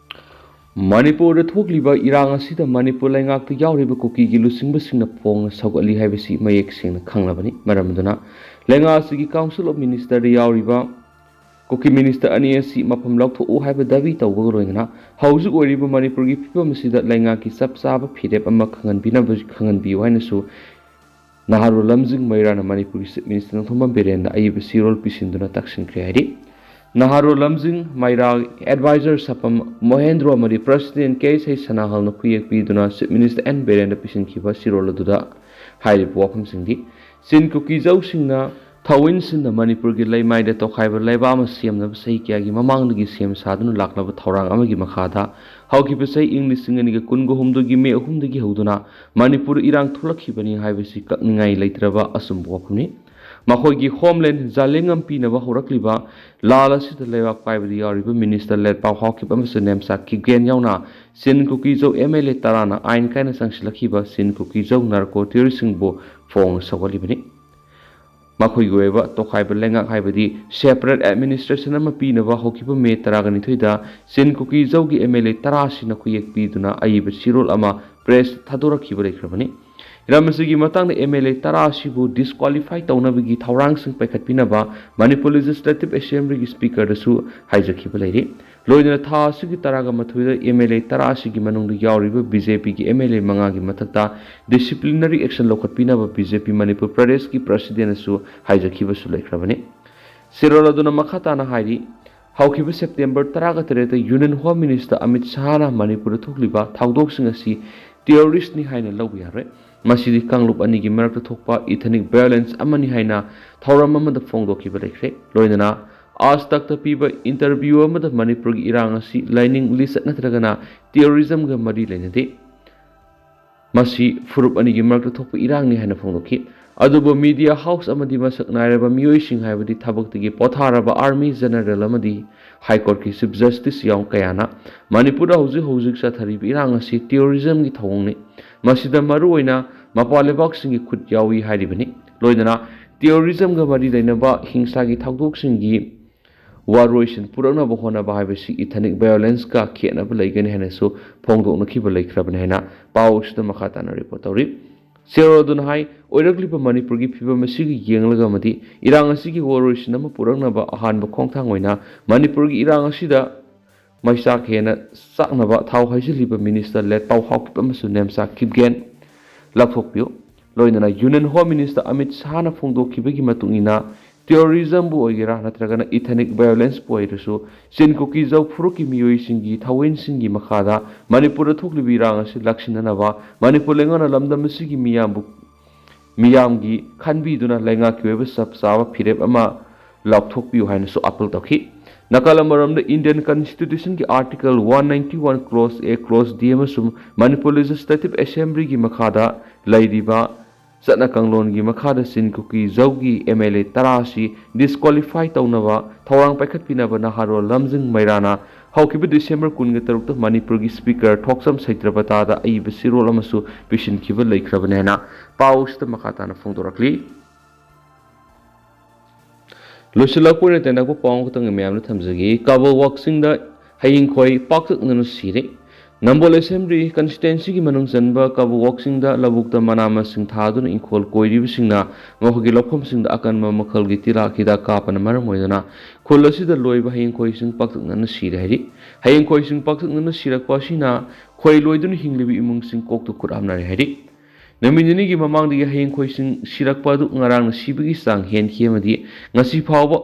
ꯃꯅꯤꯄꯨꯔꯗ ꯊꯣꯛꯂꯤꯕ ꯏꯔꯥꯡ ꯑꯁꯤꯗ ꯃꯅꯤꯄꯨꯔ ꯂꯩꯉꯥꯛꯇ ꯌꯥꯎꯔꯤꯕ ꯀꯨꯀꯤꯒꯤ ꯂꯨꯆꯤꯡꯕꯁꯤꯡꯅ ꯐꯣꯡꯅ ꯁꯧꯒꯠꯂꯤ ꯍꯥꯏꯕꯁꯤ ꯃꯌꯦꯛ ꯁꯦꯡꯅ ꯈꯪꯂꯕꯅꯤ꯫ ꯃꯔꯝ ꯑꯗꯨꯅ ꯂꯩꯉꯥꯛ ꯑꯁꯤꯒꯤ ꯀꯥꯎꯟꯁꯤꯜ ꯑꯣꯐ ꯃꯤꯅꯤꯁꯇꯔꯗ ꯌꯥꯎꯔꯤꯕ ꯀꯨꯀꯤ ꯃꯤꯅꯤꯁꯇꯔ ꯑꯅꯤ ꯑꯁꯤ ꯃꯐꯝ ꯂꯧꯊꯣꯛꯎ ꯍꯥꯏꯕ ꯗꯥꯕꯤ ꯇꯧꯕꯒ ꯂꯣꯏꯅꯅ ꯍꯧꯖꯤꯛ ꯑꯣꯏꯔꯤꯕ ꯃꯅꯤꯄꯨꯔꯒꯤ ꯐꯤꯕꯝ ꯑꯁꯤꯗ ꯂꯩꯉꯥꯛꯀꯤ ꯆꯞ ꯆꯥꯕ ꯐꯤꯔꯦꯞ ꯑꯃ ꯈꯪꯍꯟꯕꯤꯅꯕ, ꯈꯪꯍꯟꯕꯤꯌꯨ ꯍꯥꯏꯅꯁꯨ ꯅꯍꯥꯔꯣꯜ ꯂꯝꯖꯤꯡ ꯃꯩꯔꯥꯅ ꯃꯅꯤꯄꯨꯔꯒꯤ ꯆꯤꯐ ꯃꯤꯅꯤꯁꯇꯔ ꯅꯣꯡꯊꯣꯝꯕꯝ ꯕꯤꯔꯦꯟꯗ ꯑꯏꯕ ꯆꯦꯔꯣꯜ ꯄꯤꯁꯤꯟꯗꯨꯅ ꯇꯛꯁꯤꯟꯈ꯭ꯔꯦ ꯍꯥꯏꯔꯤ꯫ ꯅꯍꯥꯔꯣꯜ ꯂꯝꯖꯤꯡ ꯃꯩꯔꯥ, ꯑꯦꯗꯚꯥꯏꯖꯔ ꯁꯄꯝ ꯃꯣꯍꯦꯟꯗ꯭ꯔꯣ ꯑꯃꯗꯤ ꯄ꯭ꯔꯁꯤꯗꯦꯟ ꯀꯦ ꯑꯦꯁ ꯁꯅꯥꯍꯜꯅ ꯈꯨꯌꯦꯛ ꯄꯤꯗꯨꯅ ꯆꯤꯐ ꯃꯤꯅꯤꯁꯇꯔ ꯑꯦꯟ ꯕꯤꯔꯦꯟꯗ ꯄꯤꯁꯤꯟꯈꯤꯕ ꯆꯦꯔꯣꯜ ꯑꯗꯨꯗ ꯍꯥꯏꯔꯤꯕ ꯋꯥꯐꯝꯁꯤꯡꯗꯤ, ꯆꯤꯟ ꯀꯨꯀꯤꯖꯧꯁꯤꯡꯅ ꯊꯧꯑꯣꯏꯟꯁꯤꯟꯅ ꯃꯅꯤꯄꯨꯔꯒꯤ ꯂꯩꯃꯥꯏꯗ ꯇꯣꯈꯥꯏꯕ ꯂꯩꯕꯥꯛ ꯑꯃ ꯁꯦꯝꯅꯕ ꯆꯍꯤ ꯀꯌꯥꯒꯤ ꯃꯃꯥꯡꯗꯒꯤ ꯁꯦꯝ ꯁꯥꯗꯨꯅ ꯂꯥꯛꯂꯕ ꯊꯧꯔꯥꯡ ꯑꯃꯒꯤ ꯃꯈꯥꯗ ꯍꯧꯈꯤꯕ ꯆꯍꯤ ꯏꯪ ꯂꯤꯁꯤꯡ ꯑꯅꯤꯒ ꯀꯨꯟꯒ ꯍꯨꯝꯗꯣꯏꯒꯤ ꯃꯦ ꯑꯍꯨꯝꯗꯒꯤ ꯍꯧꯗꯨꯅ ꯃꯅꯤꯄꯨꯔꯗ ꯏꯔꯥꯡ ꯊꯣꯛꯂꯛꯈꯤꯕꯅꯤ ꯍꯥꯏꯕꯁꯤ ꯀꯛꯅꯤꯡꯉꯥꯏ ꯂꯩꯇ꯭ꯔꯕ ꯑꯆꯨꯝꯕ ꯋꯥꯐꯝꯅꯤ꯫ ꯃꯈꯣꯏꯒꯤ ꯍꯣꯝꯂꯦꯟ ꯖꯥꯂꯦꯡꯉꯝ ꯄꯤꯅꯕ ꯍꯧꯔꯛꯂꯤꯕ ꯂꯥꯜ ꯑꯁꯤꯗ ꯂꯩꯕꯥꯛ ꯄꯥꯏꯕꯗ ꯌꯥꯎꯔꯤꯕ ꯃꯤꯅꯤꯁꯇꯔ ꯂꯦꯠꯄꯥꯎ ꯍꯥꯎꯈꯤꯕ ꯑꯃꯁꯨꯡ ꯅꯦꯝꯆꯥ ꯀꯤꯞꯒꯦꯟ ꯌꯥꯎꯅ ꯆꯤꯟ ꯀꯨꯀꯤꯖꯧ ꯑꯦꯝ ꯑꯦꯜ ꯑꯦ ꯇꯔꯥꯅ ꯑꯥꯏꯟ ꯀꯥꯏꯅ ꯆꯪꯁꯤꯜꯂꯛꯈꯤꯕ ꯆꯤꯟ ꯀꯨꯀꯤꯖꯧ ꯅꯥꯔꯀꯣ ꯇꯦꯔꯣꯔꯤꯁꯁꯤꯡꯕꯨ ꯐꯣꯡꯅ ꯁꯧꯒꯠꯂꯤꯕꯅꯤ꯫ ꯃꯈꯣꯏꯒꯤ ꯑꯣꯏꯕ ꯇꯣꯈꯥꯏꯕ ꯂꯩꯉꯥꯛ, ꯍꯥꯏꯕꯗꯤ ꯁꯦꯄꯔꯦꯠ ꯑꯦꯗꯃꯤꯅꯤꯁꯇ꯭ꯔꯦꯁꯟ ꯑꯃ ꯄꯤꯅꯕ ꯍꯧꯈꯤꯕ ꯃꯦ ꯇꯔꯥꯒ ꯅꯤꯊꯣꯏꯗ ꯆꯤꯟ ꯀꯨꯀꯤꯖꯧꯒꯤ ꯑꯦꯝ ꯑꯦꯜ ꯑꯦ ꯇꯔꯥ ꯑꯁꯤꯅ ꯈꯨꯌꯦꯛ ꯄꯤꯗꯨꯅ ꯑꯏꯕ ꯆꯦꯔꯣꯜ ꯑꯃ ꯄ꯭ꯔꯦꯁ ꯊꯥꯗꯣꯔꯛꯈꯤꯕ ꯂꯩꯈ꯭ꯔꯕꯅꯤ꯫ ꯍꯤꯔꯝ ꯑꯁꯤꯒꯤ ꯃꯇꯥꯡꯗ ꯑꯦꯝ ꯑꯦꯜ ꯑꯦ ꯇꯔꯥ ꯑꯁꯤꯕꯨ ꯗꯤꯁꯀ꯭ꯋꯥꯂꯤꯐꯥꯏ ꯇꯧꯅꯕꯒꯤ ꯊꯧꯔꯥꯡꯁꯤꯡ ꯄꯥꯏꯈꯠꯄꯤꯅꯕ ꯃꯅꯤꯄꯨꯔ ꯂꯦꯖꯤꯁꯂꯦꯇꯤꯚ ꯑꯦꯁꯦꯝꯕ꯭ꯂꯤꯒꯤ ꯁ꯭ꯄꯤꯀꯔꯗꯁꯨ ꯍꯥꯏꯖꯈꯤꯕ ꯂꯩꯔꯤ꯫ ꯂꯣꯏꯅꯅ ꯊꯥ ꯑꯁꯤꯒꯤ ꯇꯔꯥꯒ ꯃꯥꯊꯣꯏꯗ ꯑꯦꯝ ꯑꯦꯜ ꯑꯦ ꯇꯔꯥ ꯑꯁꯤꯒꯤ ꯃꯅꯨꯡꯗ ꯌꯥꯎꯔꯤꯕ ꯕꯤ ꯖꯦ ꯄꯤꯒꯤ ꯑꯦꯝ ꯑꯦꯜ ꯑꯦ ꯃꯉꯥꯒꯤ ꯃꯊꯛꯇ ꯗꯤꯁꯤꯄ꯭ꯂꯤꯅꯔꯤ ꯑꯦꯛꯁꯟ ꯂꯧꯈꯠꯄꯤꯅꯕ ꯕꯤ ꯖꯦ ꯄꯤ ꯃꯅꯤꯄꯨꯔ ꯄ꯭ꯔꯗꯦꯁꯀꯤ ꯄ꯭ꯔꯁꯤꯗꯦꯟꯅꯁꯨ ꯍꯥꯏꯖꯈꯤꯕꯁꯨ ꯂꯩꯈ꯭ꯔꯕꯅꯤ꯫ ꯆꯦꯔꯣꯜ ꯑꯗꯨꯅ ꯃꯈꯥ ꯇꯥꯅ ꯍꯥꯏꯔꯤ, ꯍꯧꯈꯤꯕ ꯁꯦꯞꯇꯦꯝꯕꯔ ꯇꯔꯥꯒ ꯇꯔꯦꯠꯇ ꯌꯨꯅꯤꯌꯟ ꯍꯣꯝ ꯃꯤꯅꯤꯁꯇꯔ ꯑꯃꯤꯠ ꯁꯍꯥꯅ ꯃꯅꯤꯄꯨꯔꯗ ꯊꯣꯛꯂꯤꯕ ꯊꯧꯗꯣꯛꯁꯤꯡ ꯑꯁꯤ ꯇꯦꯔꯣꯔꯤꯁ꯭ꯠꯅꯤ ꯍꯥꯏꯅ ꯂꯧꯕ ꯌꯥꯔꯣꯏ꯫ ꯃꯁꯤꯗꯤ ꯀꯥꯡꯂꯨꯞ ꯑꯅꯤꯒꯤ ꯃꯔꯛꯇ ꯊꯣꯛꯄ ꯏꯊꯅꯤꯛ ꯚꯥꯏꯑꯣꯂꯦꯟꯁ ꯑꯃꯅꯤ ꯍꯥꯏꯅ ꯊꯧꯔꯝ ꯑꯃꯗ ꯐꯣꯡꯗꯣꯛꯈꯤꯕ ꯂꯩꯈ꯭ꯔꯦ꯫ ꯂꯣꯏꯅꯅ ꯑꯥꯖ ꯇꯛꯇ ꯄꯤꯕ ꯏꯟꯇꯔꯚ꯭ꯌꯨ ꯑꯃꯗ ꯃꯅꯤꯄꯨꯔꯒꯤ ꯏꯔꯥꯡ ꯑꯁꯤ ꯂꯥꯏꯅꯤꯡ ꯂꯤꯆꯠ ꯅꯠꯇ꯭ꯔꯒꯅ ꯇꯦꯔꯣꯔꯤꯖꯝꯒ ꯃꯔꯤ ꯂꯩꯅꯗꯦ꯫ ꯃꯁꯤ ꯐꯨꯔꯨꯞ ꯑꯅꯤꯒꯤ ꯃꯔꯛꯇ ꯊꯣꯛꯄ ꯏꯔꯥꯡꯅꯤ ꯍꯥꯏꯅ ꯐꯣꯡꯗꯣꯛꯈꯤ꯫ ꯑꯗꯨꯕꯨ ꯃꯤꯗꯤꯌꯥ ꯍꯥꯎꯁ ꯑꯃꯗꯤ ꯃꯁꯛ ꯅꯥꯏꯔꯕ ꯃꯤꯑꯣꯏꯁꯤꯡ, ꯍꯥꯏꯕꯗꯤ ꯊꯕꯛꯇꯒꯤ ꯄꯣꯊꯥꯔꯕ ꯑꯥꯔꯃꯤ ꯖꯦꯅꯔꯦꯜ ꯑꯃꯗꯤ ꯍꯥꯏ ꯀꯣꯔꯠꯀꯤ ꯆꯤꯐ ꯖꯁꯇꯤꯁ ꯌꯥꯎ ꯀꯌꯥꯅ ꯃꯅꯤꯄꯨꯔꯗ ꯍꯧꯖꯤꯛ ꯍꯧꯖꯤꯛ ꯆꯠꯊꯔꯤꯕ ꯏꯔꯥꯡ ꯑꯁꯤ ꯇꯦꯔꯣꯔꯤꯖꯝꯒꯤ ꯊꯧꯑꯣꯡꯅꯤ, ꯃꯁꯤꯗ ꯃꯔꯨꯑꯣꯏꯅ ꯃꯄꯥꯟ ꯂꯩꯕꯥꯛꯁꯤꯡꯒꯤ ꯈꯨꯠ ꯌꯥꯎꯏ ꯍꯥꯏꯔꯤꯕꯅꯤ꯫ ꯂꯣꯏꯅꯅ ꯇꯦꯔꯣꯔꯤꯖꯝꯒ ꯃꯔꯤ ꯂꯩꯅꯕ ꯍꯤꯡꯁꯥꯒꯤ ꯊꯧꯗꯣꯛꯁꯤꯡꯒꯤ ꯋꯥꯔꯣꯏꯁꯤꯟ ꯄꯨꯔꯛꯅꯕ ꯍꯣꯠꯅꯕ ꯍꯥꯏꯕꯁꯤ ꯏꯊꯅꯤꯛ ꯚꯥꯏꯑꯣꯂꯦꯟꯁꯀ ꯈꯦꯠꯅꯕ ꯂꯩꯒꯅꯤ ꯍꯥꯏꯅꯁꯨ ꯐꯣꯡꯗꯣꯛꯅꯈꯤꯕ ꯂꯩꯈ꯭ꯔꯕꯅꯤ ꯍꯥꯏꯅ ꯄꯥꯎ ꯑꯁꯤꯗ ꯃꯈꯥ ꯇꯥꯅ ꯔꯤꯄꯣꯔꯠ ꯇꯧꯔꯤ꯫ ꯆꯦꯔꯣꯜ ꯑꯗꯨꯅ ꯍꯥꯏ, ꯑꯣꯏꯔꯛꯂꯤꯕ ꯃꯅꯤꯄꯨꯔꯒꯤ ꯐꯤꯕꯝ ꯑꯁꯤꯒ ꯌꯦꯡꯂꯒ ꯑꯃꯗꯤ ꯏꯔꯥꯡ ꯑꯁꯤꯒꯤ ꯋꯥꯔꯣꯏꯁꯤꯟ ꯑꯃ ꯄꯨꯔꯛꯅꯕ ꯑꯍꯥꯟꯕ ꯈꯣꯡꯊꯥꯡ ꯑꯣꯏꯅ ꯃꯅꯤꯄꯨꯔꯒꯤ ꯏꯔꯥꯡ ꯑꯁꯤꯗ ꯃꯩꯆꯥꯛ ꯍꯦꯟꯅ ꯆꯥꯛꯅꯕ ꯊꯥꯎ ꯍꯩꯖꯤꯜꯂꯤꯕ ꯃꯤꯅꯤꯁꯇꯔ ꯂꯦꯠꯄꯥꯎ ꯍꯥꯎꯀꯤꯞ ꯑꯃꯁꯨꯡ ꯅꯦꯝꯆꯥ ꯀꯤꯞꯒꯦꯟ ꯂꯧꯊꯣꯛꯄꯤꯌꯨ꯫ ꯂꯣꯏꯅꯅ ꯌꯨꯅꯤꯌꯟ ꯍꯣꯝ ꯃꯤꯅꯤꯁꯇꯔ ꯑꯃꯤꯠ ꯁꯍꯥꯅ ꯐꯣꯡꯗꯣꯛꯈꯤꯕꯒꯤ ꯃꯇꯨꯡ ꯏꯟꯅ, ꯇꯦꯔꯣꯔꯤꯖꯝꯕꯨ ꯑꯣꯏꯒꯦꯔꯥ ꯅꯠꯇ꯭ꯔꯒꯅ ꯏꯊꯅꯤꯛ ꯚꯥꯏꯑꯣꯂꯦꯟꯁꯄꯨ ꯑꯣꯏꯔꯁꯨ, ꯆꯤꯟ ꯀꯨꯀꯤ ꯖꯧ ꯐꯨꯔꯨꯞꯀꯤ ꯃꯤꯑꯣꯏꯁꯤꯡꯒꯤ ꯊꯧꯑꯣꯏꯟꯁꯤꯡꯒꯤ ꯃꯈꯥꯗ ꯃꯅꯤꯄꯨꯔꯗ ꯊꯣꯛꯂꯤꯕ ꯏꯔꯥꯡ ꯑꯁꯤ ꯂꯥꯛꯁꯤꯟꯅꯅꯕ ꯃꯅꯤꯄꯨꯔ ꯂꯩꯉꯥꯛꯅ ꯂꯝꯗꯝ ꯑꯁꯤꯒꯤ ꯃꯤꯌꯥꯝꯕꯨ, ꯃꯤꯌꯥꯝꯒꯤ ꯈꯟꯕꯤꯗꯨꯅ ꯂꯩꯉꯥꯛꯀꯤ ꯑꯣꯏꯕ ꯆꯞ ꯆꯥꯕ ꯐꯤꯔꯦꯞ ꯑꯃ ꯂꯥꯎꯊꯣꯛꯄꯤꯌꯨ ꯍꯥꯏꯅꯁꯨ ꯑꯥꯄꯤꯜ ꯇꯧꯈꯤ꯫ ꯅꯥꯀꯜ ꯑꯃꯔꯣꯝꯗ ꯏꯟꯗꯤꯌꯟ ꯀꯟꯁꯇꯤꯇ꯭ꯌꯨꯁꯟꯒꯤ article one ninety one clause A, clause D ꯑꯃꯁꯨꯡ ꯃꯅꯤꯄꯨꯔ ꯂꯦꯖꯤꯁꯂꯦꯇꯤꯚ ꯑꯦꯁꯦꯝꯕ꯭ꯂꯤꯒꯤ ꯃꯈꯥꯗ ꯂꯩꯔꯤꯕ ꯆꯠꯅ ꯀꯥꯡꯂꯣꯟꯒꯤ ꯃꯈꯥꯗ ꯆꯤꯟ ꯀꯨꯀꯤ ꯖꯧꯒꯤ ꯑꯦꯝ ꯑꯦꯜ ꯑꯦ ꯇꯔꯥ ꯑꯁꯤ ꯗꯤꯁꯀ꯭ꯋꯥꯂꯤꯐꯥꯏ ꯇꯧꯅꯕ ꯊꯧꯔꯥꯡ ꯄꯥꯏꯈꯠꯄꯤꯅꯕ ꯅꯍꯥꯔꯣꯜ ꯂꯝꯖꯤꯡ ꯃꯩꯔꯥꯅ ꯍꯧꯈꯤꯕ ꯗꯤꯁꯦꯝꯕꯔ ꯀꯨꯟꯒ ꯇꯔꯨꯛꯇ ꯃꯅꯤꯄꯨꯔꯒꯤ ꯁ꯭ꯄꯤꯀꯔ ꯊꯣꯛꯆꯝ ꯁꯩꯇ꯭ꯔꯄꯇꯥꯗ ꯑꯏꯕ ꯆꯦꯔꯣꯜ ꯑꯃꯁꯨ ꯄꯤꯁꯤꯟꯈꯤꯕ ꯂꯩꯈ꯭ꯔꯕꯅꯤ ꯍꯥꯏꯅ ꯄꯥꯎꯁꯤꯗ ꯃꯈꯥ ꯇꯥꯅ ꯐꯣꯡꯗꯣꯔꯛꯂꯤ꯫ ꯂꯣꯏꯁꯤꯜꯂꯛꯄ ꯑꯣꯏꯅ ꯇꯦꯟꯇꯛꯄ ꯄꯥꯎ ꯑꯃꯈꯛꯇꯪꯒꯤ ꯃꯌꯥꯝꯗ ꯊꯝꯖꯒꯦ꯫ ꯀꯥꯕꯣꯛ ꯋꯥꯛꯆꯤꯡꯗ ꯍꯌꯤꯡ ꯈꯣꯏ ꯄꯥꯛꯇꯛꯅꯅ ꯁꯤꯔꯦ꯫ ꯅꯝꯕꯣꯜ ꯑꯦꯁꯦꯝꯕ꯭ꯂꯤ ꯀꯟꯁꯇꯤꯇ꯭ꯋꯦꯟꯁꯤꯒꯤ ꯃꯅꯨꯡ ꯆꯟꯕ ꯀꯥꯕꯣꯛ ꯋꯥꯛꯆꯤꯡꯗ ꯂꯧꯕꯨꯛꯇ ꯃꯅꯥ ꯃꯁꯤꯡ ꯊꯥꯗꯨꯅ ꯏꯪꯈꯣꯜ ꯀꯣꯏꯔꯤꯕꯁꯤꯡꯅ ꯃꯈꯣꯏꯒꯤ ꯂꯧꯐꯝꯁꯤꯡꯗ ꯑꯀꯟꯕ ꯃꯈꯜꯒꯤ ꯇꯤꯜꯍꯥꯠ ꯍꯤꯗꯥꯛ ꯀꯥꯞꯄꯅ ꯃꯔꯝ ꯑꯣꯏꯗꯨꯅ ꯈꯨꯜ ꯑꯁꯤꯗ ꯂꯣꯏꯕ ꯍꯌꯤꯡ ꯈꯣꯏꯁꯤꯡ ꯄꯥꯛꯇꯛꯅꯅ ꯁꯤꯔꯦ ꯍꯥꯏꯔꯤ꯫ ꯍꯌꯤꯡ ꯈꯣꯏꯁꯤꯡ ꯄꯥꯛꯇꯛꯅꯅ ꯁꯤꯔꯛꯄ ꯑꯁꯤꯅ ꯈꯣꯏ ꯂꯣꯏꯗꯨꯅ ꯍꯤꯡꯂꯤꯕ ꯏꯃꯨꯡꯁꯤꯡ ꯀꯣꯛꯇ ꯈꯨꯠ ꯍꯥꯞꯅꯔꯦ ꯍꯥꯏꯔꯤ꯫ ꯅꯨꯃꯤꯠ ꯅꯤꯅꯤꯒꯤ ꯃꯃꯥꯡꯗꯒꯤ ꯍꯌꯤꯡ ꯈꯣꯏꯁꯤꯡ ꯁꯤꯔꯛꯄ ꯑꯗꯨ ꯉꯔꯥꯡꯅ ꯁꯤꯕꯒꯤ ꯆꯥꯡ ꯍꯦꯟꯈꯤ ꯑꯃꯗꯤ ꯉꯁꯤ ꯐꯥꯎꯕ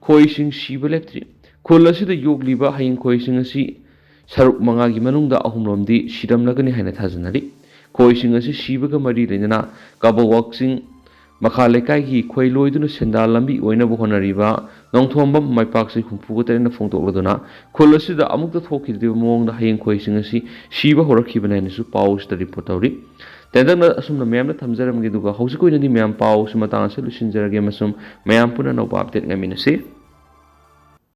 ꯈꯣꯏꯁꯤꯡ ꯁꯤꯕ ꯂꯦꯞꯇ꯭ꯔꯤ꯫ ꯈꯨꯜ ꯑꯁꯤꯗ ꯌꯣꯛꯂꯤꯕ ꯍꯌꯤꯡ ꯈꯣꯏꯁꯤꯡ ꯑꯁꯤ ꯁꯔꯨꯛ ꯃꯉꯥꯒꯤ ꯃꯅꯨꯡꯗ ꯑꯍꯨꯝꯂꯣꯝꯗꯤ ꯁꯤꯔꯝꯂꯒꯅꯤ ꯍꯥꯏꯅ ꯊꯥꯖꯅꯔꯤ꯫ ꯈꯣꯏꯁꯤꯡ ꯑꯁꯤ ꯁꯤꯕꯒ ꯃꯔꯤ ꯂꯩꯅꯅ ꯀꯥꯕꯣꯛ ꯋꯥꯛꯆꯤꯡ ꯃꯈꯥ ꯂꯩꯀꯥꯏꯒꯤ ꯈꯣꯏ ꯂꯣꯏꯗꯨꯅ ꯁꯦꯟꯗꯥꯟ ꯂꯝꯕꯤ ꯑꯣꯏꯅꯕ ꯍꯣꯠꯅꯔꯤꯕ ꯅꯣꯡꯊꯣꯝꯕꯝ ꯃꯥꯏꯄꯥꯛꯁꯤ ꯍꯨꯝꯐꯨꯒ ꯇꯔꯦꯠꯅ ꯐꯣꯡꯗꯣꯛꯂꯗꯨꯅ ꯈꯨꯜ ꯑꯁꯤꯗ ꯑꯃꯨꯛꯇ ꯊꯣꯛꯈꯤꯗ꯭ꯔꯤꯕ ꯃꯑꯣꯡꯗ ꯍꯌꯤꯡ ꯈꯣꯏꯁꯤꯡ ꯑꯁꯤ ꯁꯤꯕ ꯍꯧꯔꯛꯈꯤꯕꯅꯤ ꯍꯥꯏꯅꯁꯨ ꯄꯥꯎ ꯑꯁꯤꯗ ꯔꯤꯄꯣꯔꯠ ꯇꯧꯔꯤ꯫ ꯇꯦꯟꯇꯛꯅ ꯑꯁꯨꯝꯅ ꯃꯌꯥꯝꯗ ꯊꯝꯖꯔꯝꯒꯦ, ꯑꯗꯨꯒ ꯍꯧꯖꯤꯛꯀꯤ ꯑꯣꯏꯅꯗꯤ ꯃꯌꯥꯝ ꯄꯥꯎ ꯑꯁꯤ ꯃꯇꯥꯡ ꯑꯁꯤꯗ ꯂꯣꯏꯁꯤꯟꯖꯔꯒꯦ ꯑꯃꯁꯨꯡ ꯃꯌꯥꯝ ꯄꯨꯟꯅ ꯑꯅꯧꯕ ꯑꯞꯗꯦꯠ ꯉꯥꯏꯃꯤꯟꯅꯁꯤ꯫